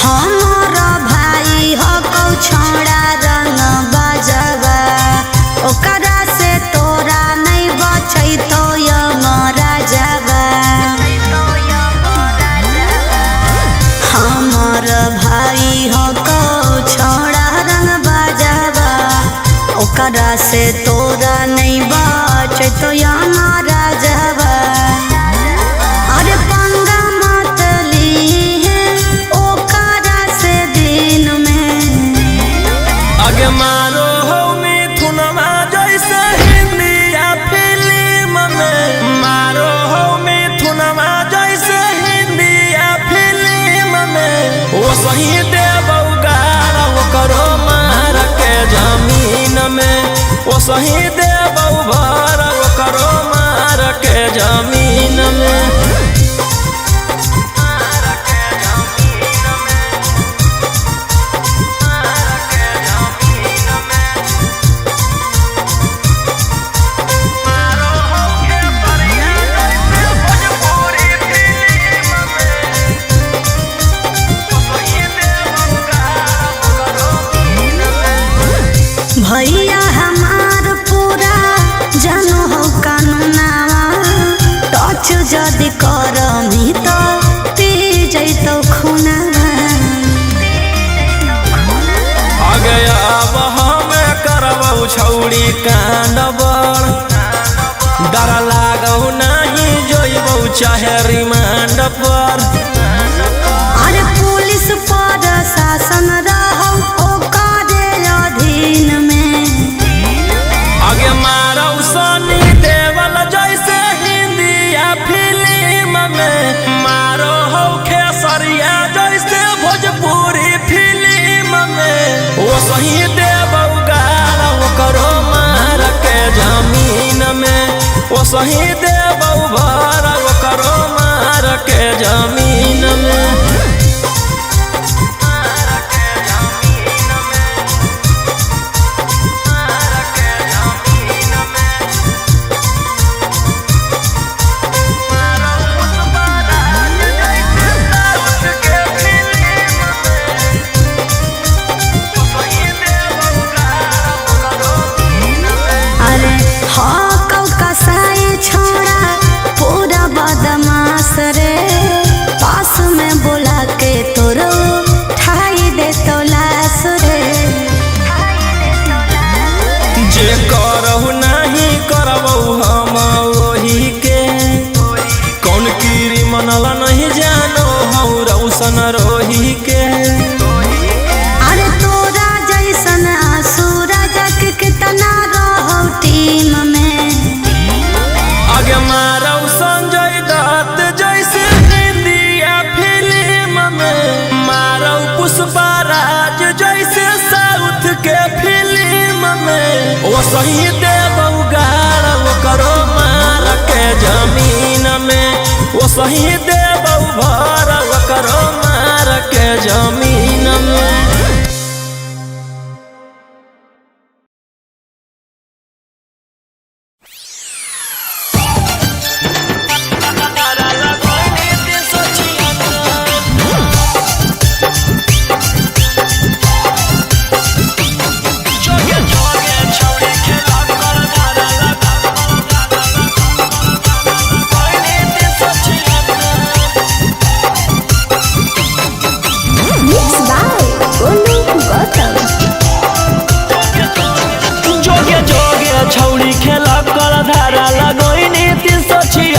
हमर भाई हकौ छौड़ा रंग बजवा, ओकरा से तोरा नहीं बचैतो यमराजवा। हमर भाई हकौ छौड़ा रंग बजवा, ओकरा से तोरा नहीं बचैतो यमराजवा। अरे पंगा मत लीहे ओकरा से दिन में। आगे मारो हो मिथुनमा जैसे हिंदिया फिल्म में। मारो हो मिथुनमा जैसे हिंदिया फिल्म में। वो सही देबौ गार ओकरो मार के जमीन में। वो सही देबौ भर ओकरो मार के जमीन में। भैया हमार पूरा जानो हो कानूनावा, टच जदि करमी तो पी जैतो खुनावा। आगे अब हमें करबौ छौड़ी कांड बड़, डर लागौ नहीं जइबौ चाहे रिमांड पर। अरे पुलिस पर शासन रहौ ओकरे अधीन में। आगे मारौ सनी देवल जैसे हिंदिया फिल्म में। मारो हौ खेसरिया जैसे भोजपुरी फिल्म में। वो सही देबौ गार ओकरो मार के जमीन में। वो सही देबौ भर ओकरो मार के जमीन में। अरे हाँ कौ कसाई छोड़ा पूरा बदमाश रे, पास में बोला के तोरो ठाई दे तो लाश रे। जे करहु नहीं करबौ हम ओही के, कौन कीरी मनला नहीं जानो हौ रौशन रोही के। अरे तोरा जैसन सूरज के कितना रहो टीम में। आगे मारौ संजय दत्त जैसे हिंदिया फिल्म में। मारौ पुष्पा राज जैसे साउथ के फिल्म में। वो सही देबौ गार ओकरो मार के जमीन में। वो सही देबौ भर ओकरो मार के जमीन में।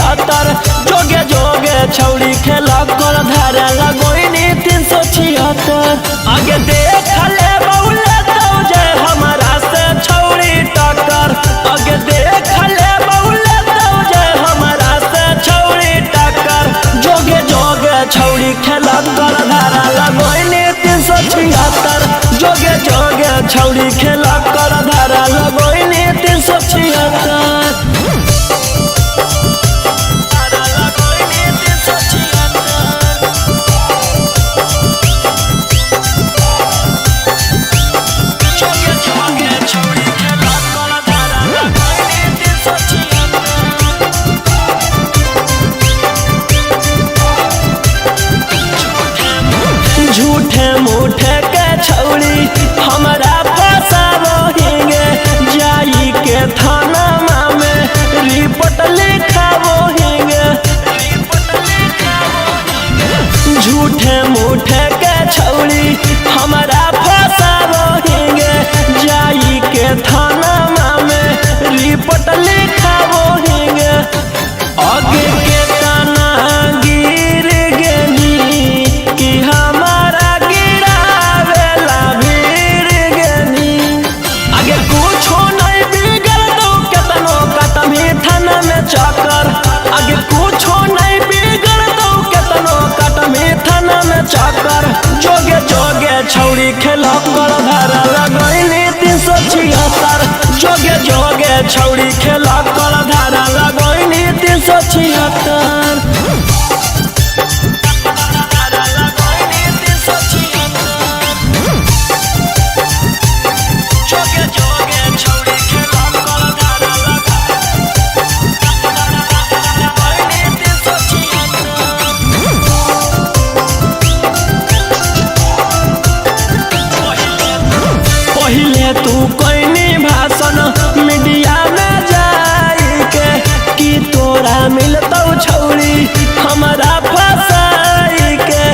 376। जोगे जोगे छौड़ी खेला कर धारा लगोइनी 376। आगे देख ले बौले तो जे हमारा से छौड़ी टक्कर। आगे देख ले बौले तो जे हमारा से छौड़ी टक्कर। जोगे जोगे छौड़ी खेला कर धारा लगोइनी 376। जोगे जोगे छौड़ी खेला कर धारा लगोइनी 376। झूठे मूठे के छौड़ी हमरा फसाबोहिंगे, जाई के थाना में रिपोर्ट लिखाबोहिंगे। झूठे मूठे के छौड़ी हमरा फसाबोहिंगे, जाई के थाना में रिपोर्ट लिखाबोहिंगे। आगे के ताना गिर गेनी कि हमारा गिरावेला भीड़ गेनी। आगे कुछो नहीं बिगड़ दो केतनो कतमी थाना में चक्कर। आगे कुछो नहीं बिगड़ दो केतनो कतमी थाना में चक्कर। जोगे जोगे छौड़ी खेला कर धारा लगैनी 376। जोगे जोगे छौड़ी खेला कर धारा लगैनी 376। पहले तू कोई भाषण मीडिया में जाई के कि तोरा मिलतौ छौड़ी हमरा फसाई के।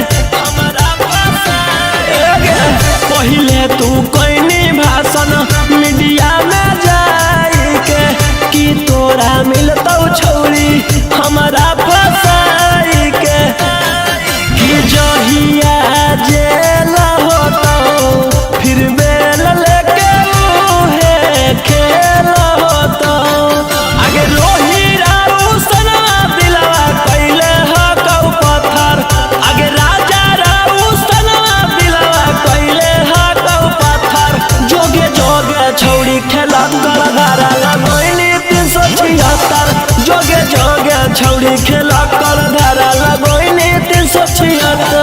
पहले तू कोई भाषण मीडिया में जाई के कि तोरा मिलतौ छौड़ी हमरा फसाई के। कि जहिया जेल होतौ फिर बेल लेके उहे खेल होतौ। आगे रोही रारू सनवा दिलवा कैले हकौ पत्थर। आगे राजा रारू सनवा दिलवा कैले हकौ पत्थर। जोगे जोगे छौड़ी खेला कर धारा लगैनी 376। जोगे जोगे छौड़ी खेला कर धारा लगैनी 376।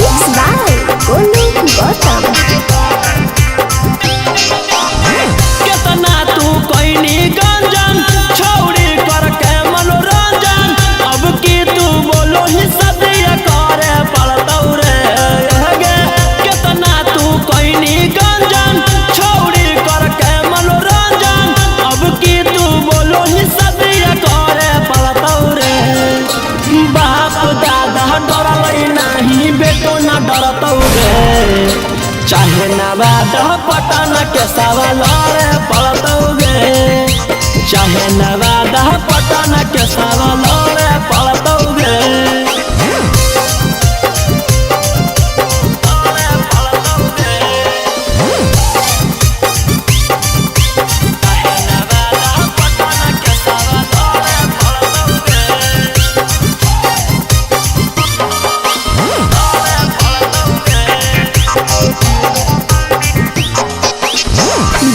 Mix by Golu Gautam. केतना तू कोइनी गंजन छौड़ी करके मनोरंजन। अब की तू बोलो ही सदिया करे पड़तौ रे गे। केतना तू कोइनी गंजन छौड़ी करके मनोरंजन। अब की तू बोलो ही सदिया करे पड़तौ रे। बाप दादा डरलै नाही बेटो ना डरतौ रे। चाहे नवादा पटन के सवाल रे पड़तौ गे। चाहे नवादा पटन के सवाल रे पड़तौ गे।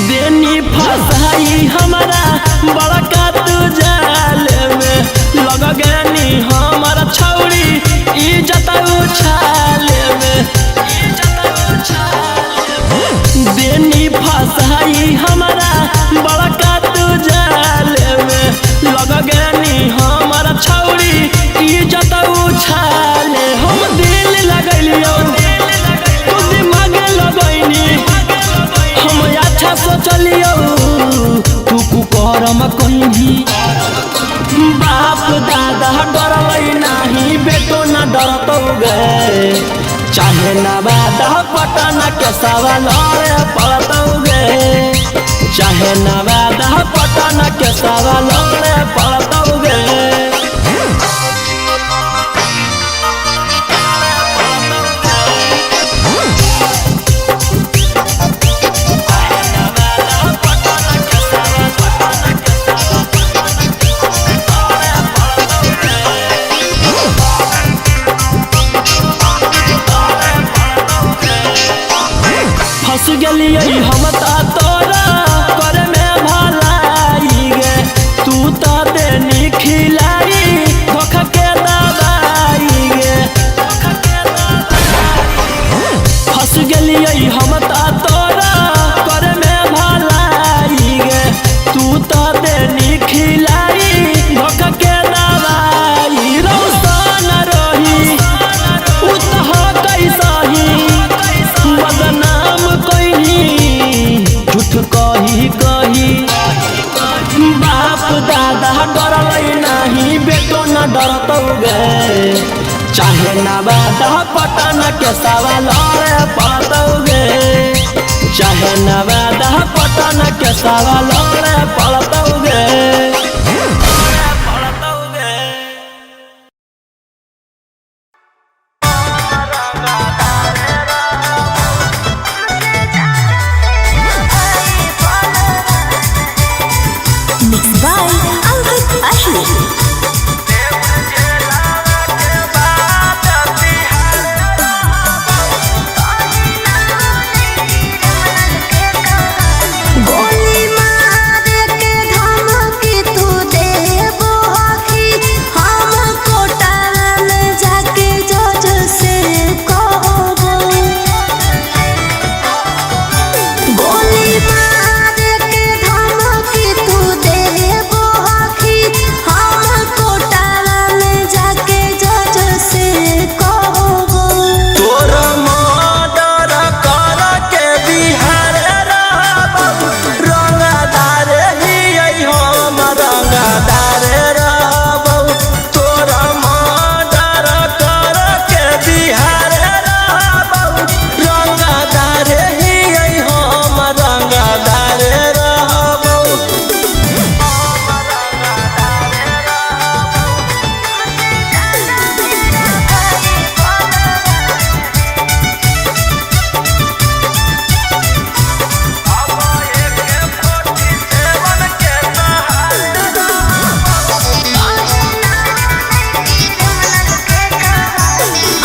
देनी फसाई हमारा बड़का तू जाल में लग अच्छा सोचलियौ तू कुकरम कहीं। बाप दादा डरलै नाही बेटो न डरतौ गे, चाहे नवादा पटना के सवा लड़े पड़तौ गे, चाहे नवादा पटना के सवा लड़े पड़तौ गे। फंस गेलियै हम त तोरा करे में भलाई गे, तू त देनी खिलाई धोखा के दवाई गे। फंस गेलियै हम त तोरा करे में भलाई गे, तू त देनी खिलाई धोखा के दवाई। रौशन रही उ त कैसही बदनाम कहीं झूठ कही कही। बाप दादा डरलै नाही बेटो न डरतौ गे, चाहे नवादा पटना के सवा लड़े पड़तौ गे, चाहे नवादा पटना के सवा लड़े पड़तौ गे। Mix by Ankit Ahir. गोली मार के धमकी तू देबो हकी, हम कोटाला में जाके जज से कहबो। गोली मार के धमकी तू देबो हकी, हम कोटाला में जाके जज से कहबो। तोर मर्डर कर के बिहार रहबौ, रंगदार हियै हम रंगदार रहबौ। तोर मर्डर कर के बिहार रहबौ, रंगदार हियै हम रंगदार रहबौ।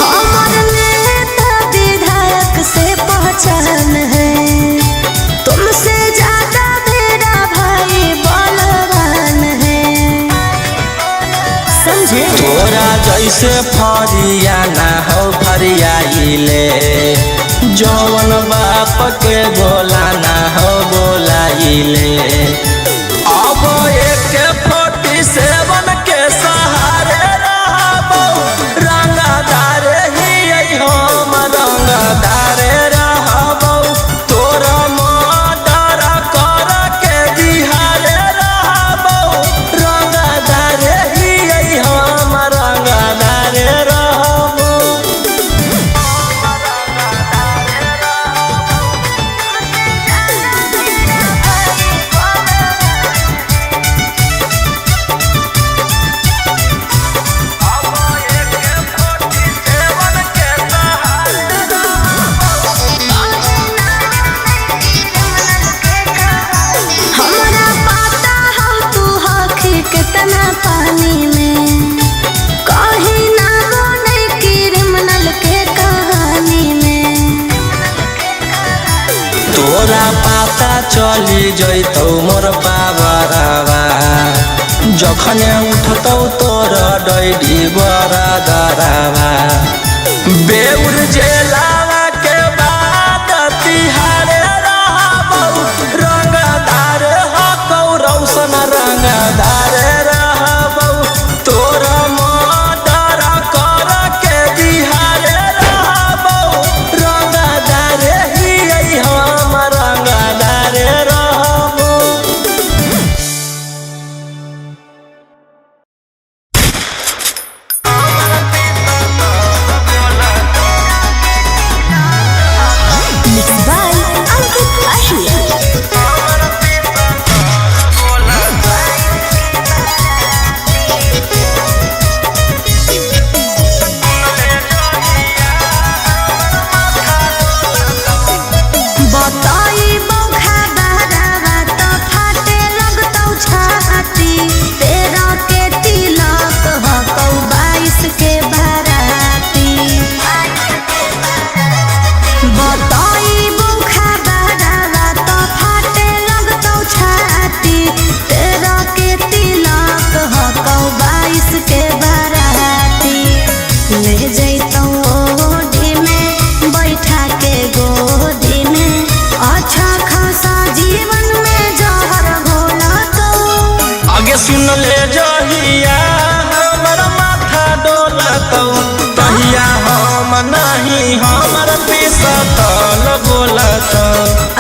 हमर नेता विधायक से पहचान है, तुमसे ज्यादा मेरा भाई बलवान है। समझे? तोरा जैसे फरिया ना हो फरियाइले, जवन बाप के बोला ना हो बोलाइले। अब AK-47 के सहारे रहबौ, रंगदार हियै हम रंगदार रहबौ। तोर मर्डर कर के बिहार रहबौ, रंगदार हियै हम रंगदार रहबौ। हमरा पता हो तू हकी कितना पानी में, कहीं ना बने क्रिमिनल के कहानी में। तोरा पाता चली जैतौ मोर पावरवा, जखने उठतौ तोर डैडी बरादरवा। बेउर जेलावा के बाद तिहारे रहबौ, रंगदार हकौ रौशन रंगदार रहबौ। तोर मर्डर कर के बिहार रहबौ, रंगदार हियै हम रंगदार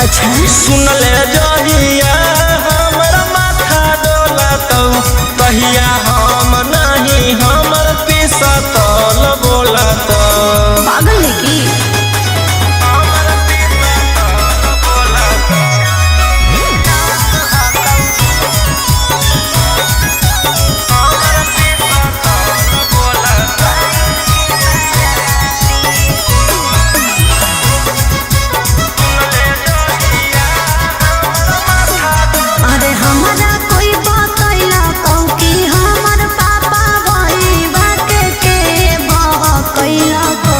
अच्छा। सुन ले जहिया हमर माथा डोलतौ तहिया हम नहीं हमर पिसतल बोलतौ। पागल है की? अरे हमारा कोई बतैला कौ कि हमर पापा भई बाके के बहकैला कौ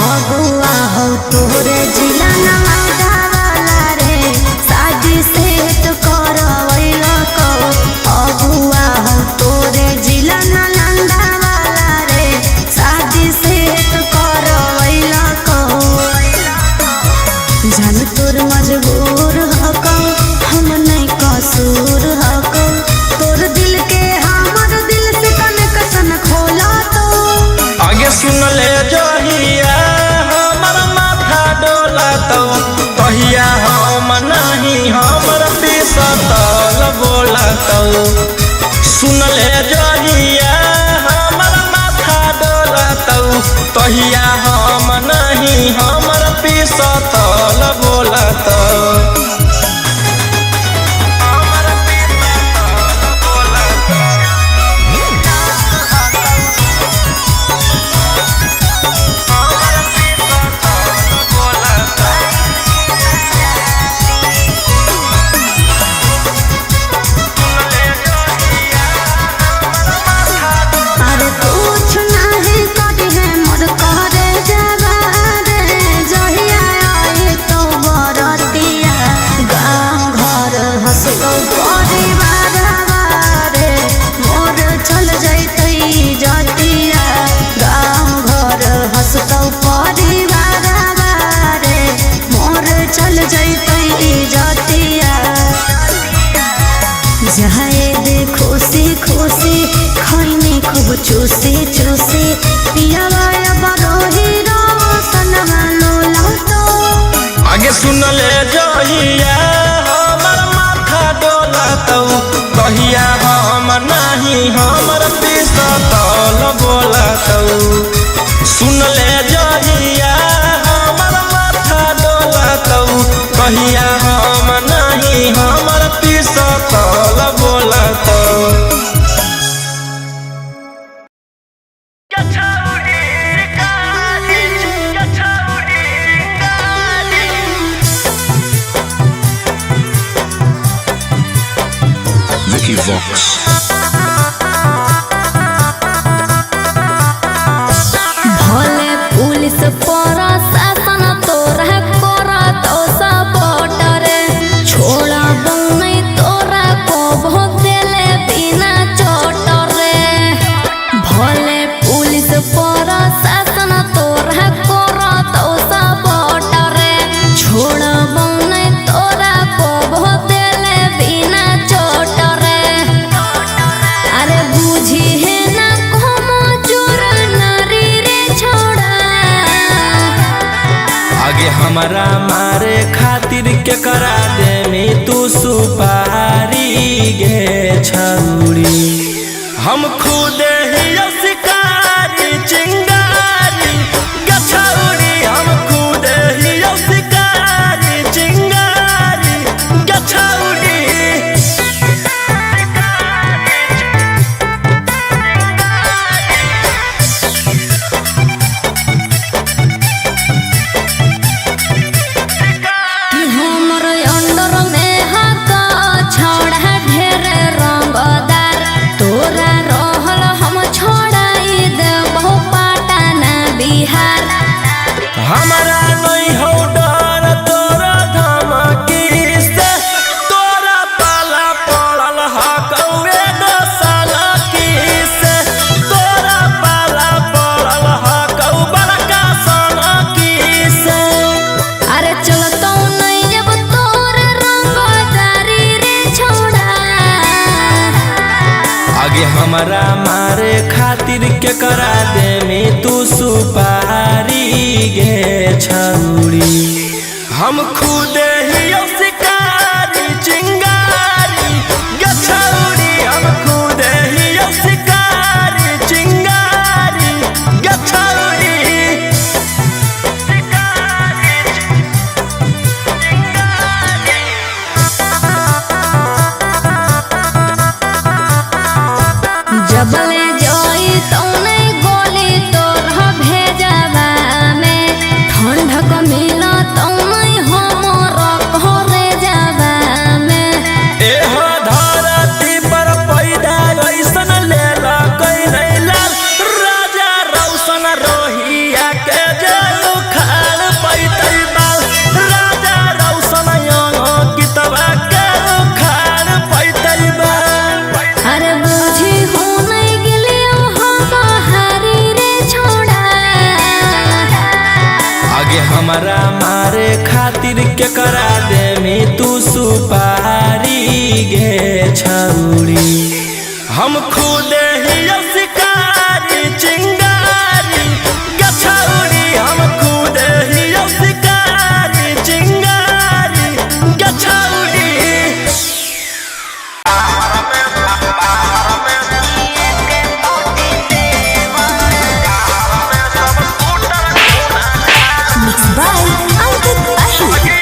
अगुआ हौ तोरे जिला नवादा वाला रे शादी सेट करवैला कौ अगुआ हौ तोरे जिला नालंदा वाला रे शादी सेट करवैला कौ। जान तोर मजबूर हको हम नहीं कसूर हको तोर दिल के हमर दिल से कनेक्शन खोला तो। आगे सुन ले जहिया हमर माथा डोलतौ तहिया हम नहीं हमर पिसतल बोलतौ। सुन ले जहिया हमर माथा डोलतौ तहिया हम नहीं हमर पिसतल बोलतौ। अरे कुछ नहीं करी है मोर करे जावा रे जहिया आई तो बरतिया गाँव घर हंसलो परिवार रे मोर चल जैतै जतिया गाँव घर हंसतो परिवार रे मोर चल जैतै जतिया। जाए दे खुशी खुशी खैनी खूब चूसी चूसी पियावा बरोही रोशनवा लोला तो। आगे सुन ले जहिया हमर माथा डोलतौ तहिया हम नहीं हमर पिसतल बोलतौ। सुन ले जहिया हमर माथा डोलतौ तहिया हम नहीं हमर पिसतल बोलतौ। Vicky Vox. भले पुलिस प्रशासन तोरा करत सपोर्ट रे छोड़ा नहीं तोरा को देले बिना चोट रे। भले पुलिस प्रशासन तोरा करत सपोर्ट रे छोड़ा नहीं तोरा को देले बिना चोट रे। अरे बुझी है ना como चोर नारी रे छोड़ा। आगे हमारा मारे खातिर के करा दे तू सुपारी गे छौरी हम खुद ही शिकारी चिंगारी गे छौरी हम खुद ही शिकारी चिंगारी गे छौरी। कि हमर अंडर में हक छोड़ा ढेर रंगदार तोरा रहल हम छोड़ाई देबो पटना बिहार। हमारा नहीं हो डर तोरा धमकी से तोरा पाला पड़ल हकौए दोसाला की से तोरा पाला पड़ल हकौ बड़का सोना की से। अरे चलतो नहीं जब तोर रंगदारी रे छोड़ा। आगे हमारा मारे खातिर के करा दे तू सुपारी गे छौरी। हम खुदे ही शिकारी चिंगारी गछौरी। हम खुदे ही शिकारी चिंगारी गछौरी। जबले जोई तौने गोली तोर भेजबा में ठंडक मिल तौने हमर घरे जाबा में। एहो धरती पर पैदा ऐसन लेला कैला राजा रौशन रोहिया के जे उखाड़ पैतै बाल। राजा रौशन कितबा के उखाड़ पैतै बाल। अरे बुझी हो नहीं गेलियो हम हारी रे छोड़ा। आगे हमारा मारे खातिर के करा देमी तू सुपारी गे छौरी। हम खुदे ही शिकारी चिंगारी गछौरी। हम खुदे ही शिकारी चिंगारी गछौरी। Mix by Ankit Ahir.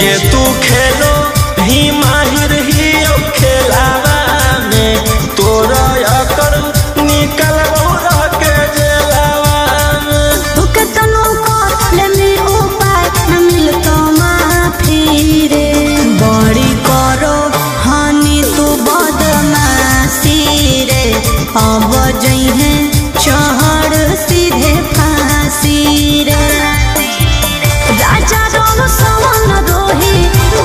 जे तू खेलो ही माहिर ही खेलावा में तोरा अकड़ निकल रह के जेलावा में। तू तनो को ले में उपाय न मिलतो माफी रे। बड़ी करो हानि तू बदमाशी रे, अब जइहे चढ़ सीधे फांसी रे। राजा रोल सवन रोही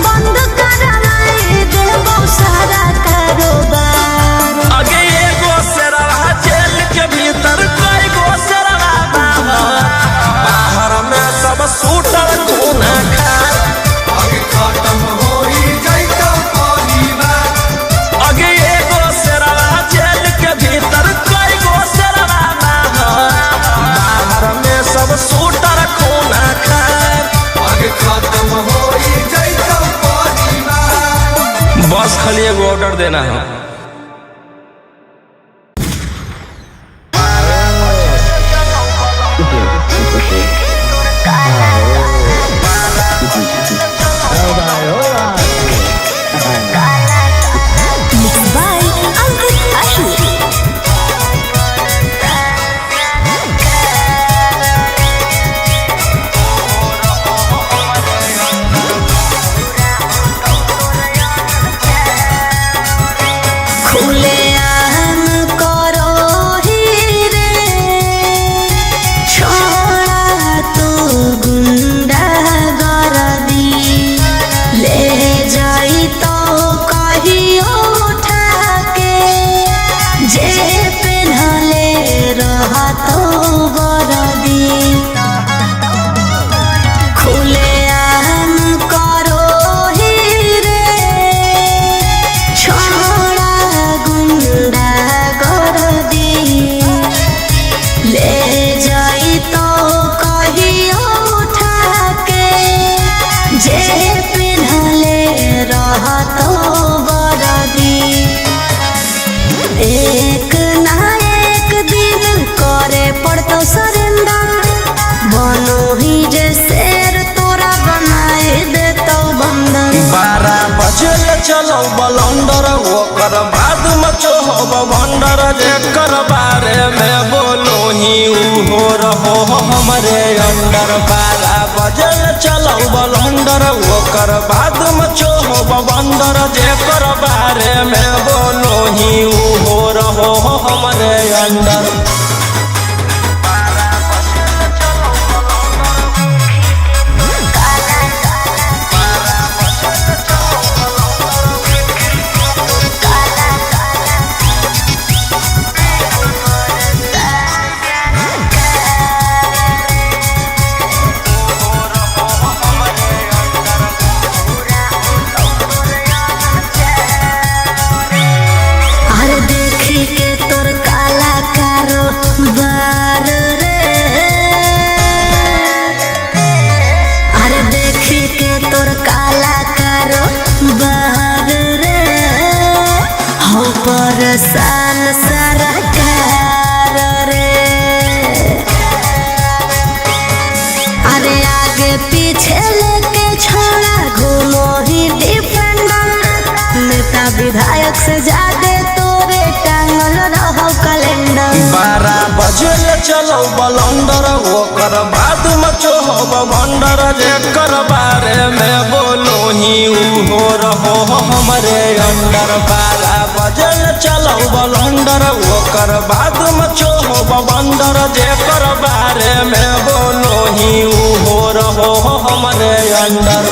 बंद कराए देबो सारा कारोबार। आगे एगो शेरवा जेल के भीतर कई गो शेरवा बाहर, बाहर में सब सूटर खूना खार। आगे एगो शेरवा जेल के भीतर कई गो शेरवा बाहर, बाहर में सब सूटर खूना खार। बस खाली एगो ऑर्डर देना है। Mixed by Ankit Ashu. खुले आम करो ही रे, छोड़ा तू गुंडा गर्दी। ले जाई तो कहियो उठा के, जे पेन्हले रहतो बरदी। खुले आम करो ही रे, छोड़ा गुंडा गर्दी। ले जाई तो कहियो उठा के, जे पिन्हले रहतो बरदी। एक ना एक दिन करे पड़तो सरेंडर, बनो ही जे शेर तोरा बनाए देतो बंदर। 12 बजे चलो बलंडर ओकर बाद मचो बंडर, जेकर बारे में बोलो ही उहो रहो हमरे अंडर। 12 बजे चलो बलंडर ओकर बाद मचो बंडर, जेकर बारे में बोलो ही उहो रहो हमरे अंडर। अरे देखी के तोर काला कारोबार रे, अरे देखी के तोर काला कारोबार रे, हो परेशान सरकार रे। अरे आगे पीछे लेके छोड़ा घूमो ही डिफेंडर, नेता विधायक से ज्यादा तोरे टांगल रहो कैलेंडर। 12 बजे चलो बलंडर ओकर बाद मचो बंडर, जेकर बारे में बोलो ही उहो रहो हमरे अंडर। 12 बजे चलो बलंडर ओकर बाद मचो बंडर, जेकर बारे में बोलो ही उहो रहो हमरे अंडर।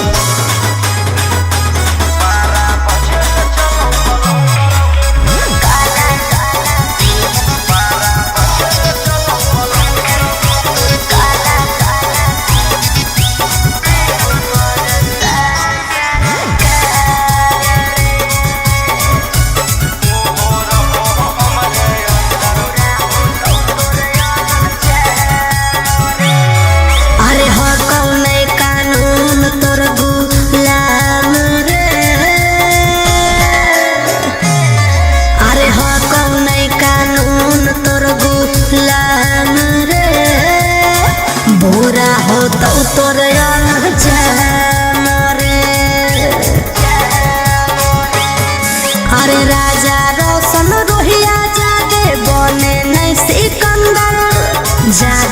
अरे हो कौन कानून तोर गु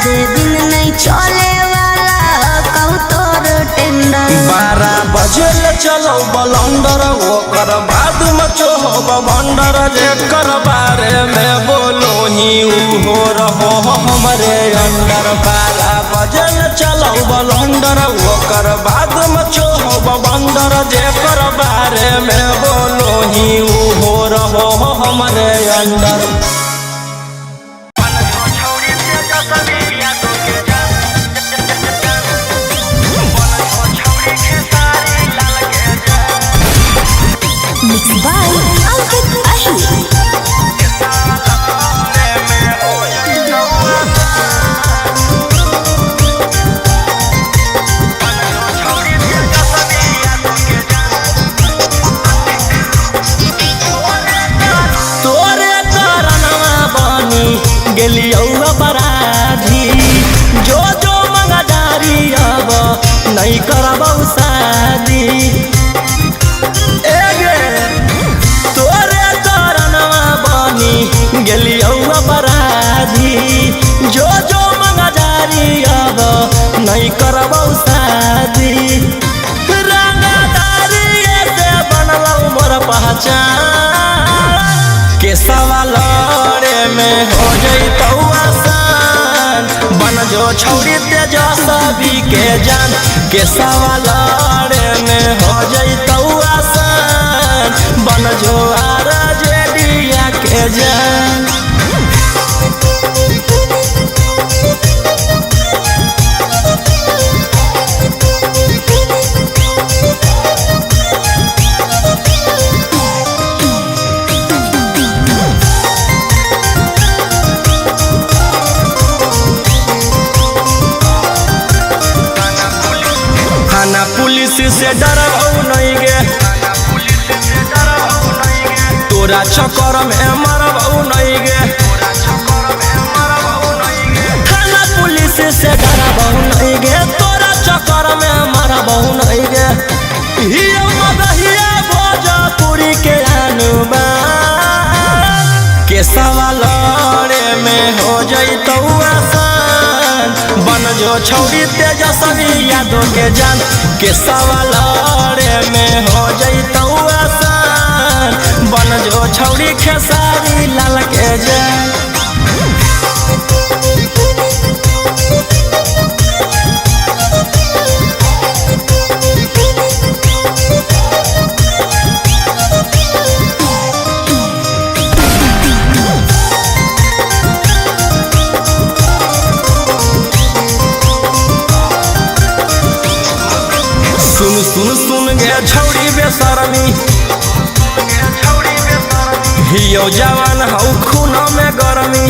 दे दिन नहीं चले वाला कहू तोर टेंडर। 12 बजे ले चलो बलंडर, ओकर बाद में चोहब भंडर। जेकर बारे में बोलो ही उहो रहो हमरे अंडर। 12 बजे ले चलो बलंडर, ओकर बाद में चोहब भंडर। जेकर बारे में बोलो ही उहो रहो हमरे अंडर। मिक्स बाय अंकित अहिर। तोरे कारणवा बनी गेलियौ अपराधी, जो जो मंगदारी अब नहीं करबौ शादी। ए गे तोरे कारणवा बनी गेलियौ अपराधी, जो जो मंगदारी अब नहीं करबौ शादी। रंगदारी से बनलौ मोर पहचान, के सवा लड़े में हो जइतौ आसान। बन जो छौरी तेजस्वी के जान, के सवा लड़े में हो जइतौ आसान। बन जो आरजेडिया के जान। थाना पुलिस से डरबौ नहीं गे, तोरा चक्कर में मरबौ नहीं गे। थाना पुलिस से डरबौ नहीं गे, तोरा चक्कर में मरबौ नहीं गे। हियो मगहिया भोजपुरी के अनुबा, के सवा लड़े में हो जइतौ आसान। बन जो छौरी तेजस्वी यादव के जान, के सवा लड़े में हो जइतौ आसान। बन जो छौरी खेसारी लाल के जान। सुन सुन सुन गे छौरी बेशरमी, हियो जवान हौ खून में गरमी।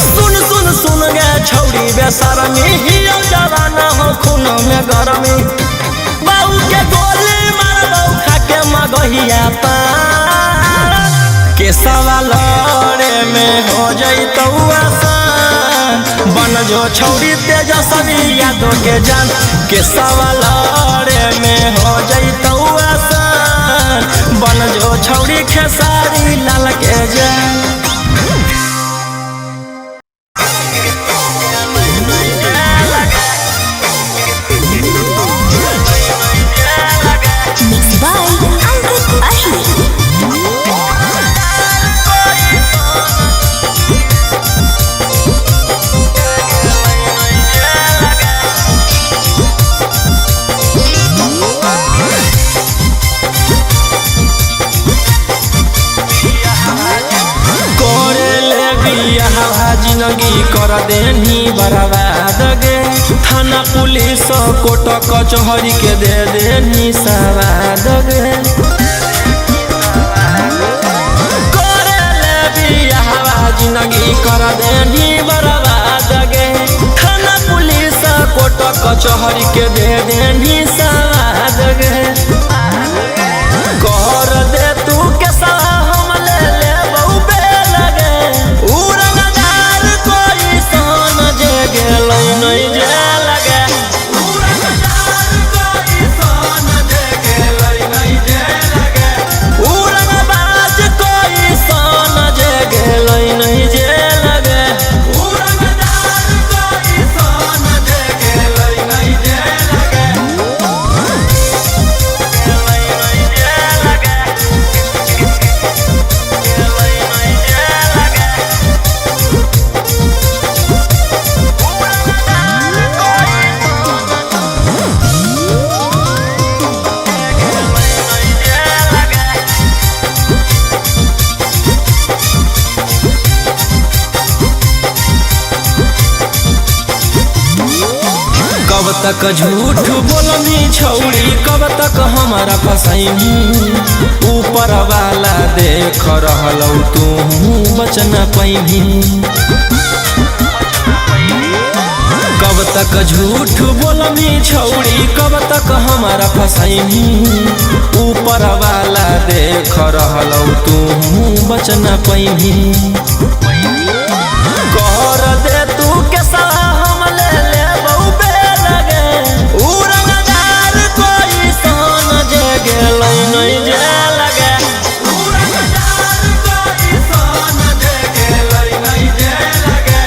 सुन सुन सुन गे छौरी बेशरमी, हियो जवान हौ खून में गरमी। बाऊ के गोली मारबौ खाके मगहिया पान, के सवा लड़े में हो जइतौ आसान। बन जो छौरी तेजस्वी यादव के जान, के सवा लड़े में हो जइतौ आसान। बन जो छौरी खेसारी लाल के जान। मिक्स बाय अंकित अहिर। करे जिंदगी कर देनी बर्बाद गे, थाना पुलिस कोर्ट कचहरी के दे देनी सवाद गे। करे ले बियाहवा जिंदगी कर देनी बर्बाद गे, थाना पुलिस कोर्ट कचहरी के दे देनी सवाद गे। कर दे तू के सा हम ले ले बहु बे लगे, उ रंगदार कोई सन जे गेलै नहीं जे लगे। उ रंगदार कोई सन जे गेलै नहीं जे लगे, उ रंगबाज कोई सन जे गेलै नहीं जे लगे। कब तक झूठ बोलनी छौड़ी, कब तक हमारा फसैनी। ऊपर वाला देख रहल तू बचन पैनी। कब तक झूठ बोलनी छौड़ी, कब तक हमारा फसैनी। ऊपर वाला देख रहल तू बचन पैनी। कर दे तू के हम ले ले बहु लगे। उ रंगदार कोई सन जे गेलै नहीं जे लगे। उ रंगदार कोई सन जे गेलै नहीं जे लगे।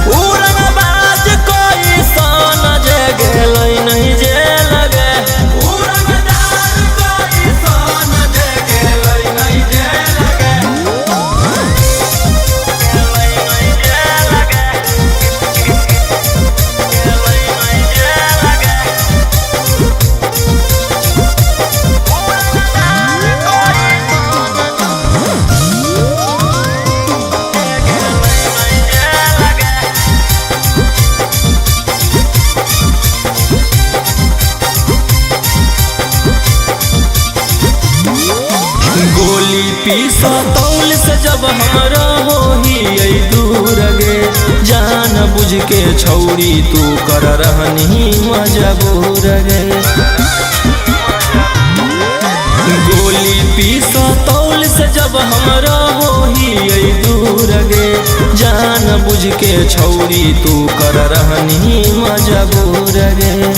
उ रंगबाज कोई सन जे गेलै नहीं जे लगे। उ रंगदार कोई सन जे गेलै नहीं जे लगे। गोली पीसा तौल से जब हमरा होही दूर गे। जान बुझ के छौरी तू कर रहनी मजबूर गे। गोली पीसा तौल से जब हमरा होही दूर गे। जान बुझ के छौरी तू कर रहनी मजबूर गे।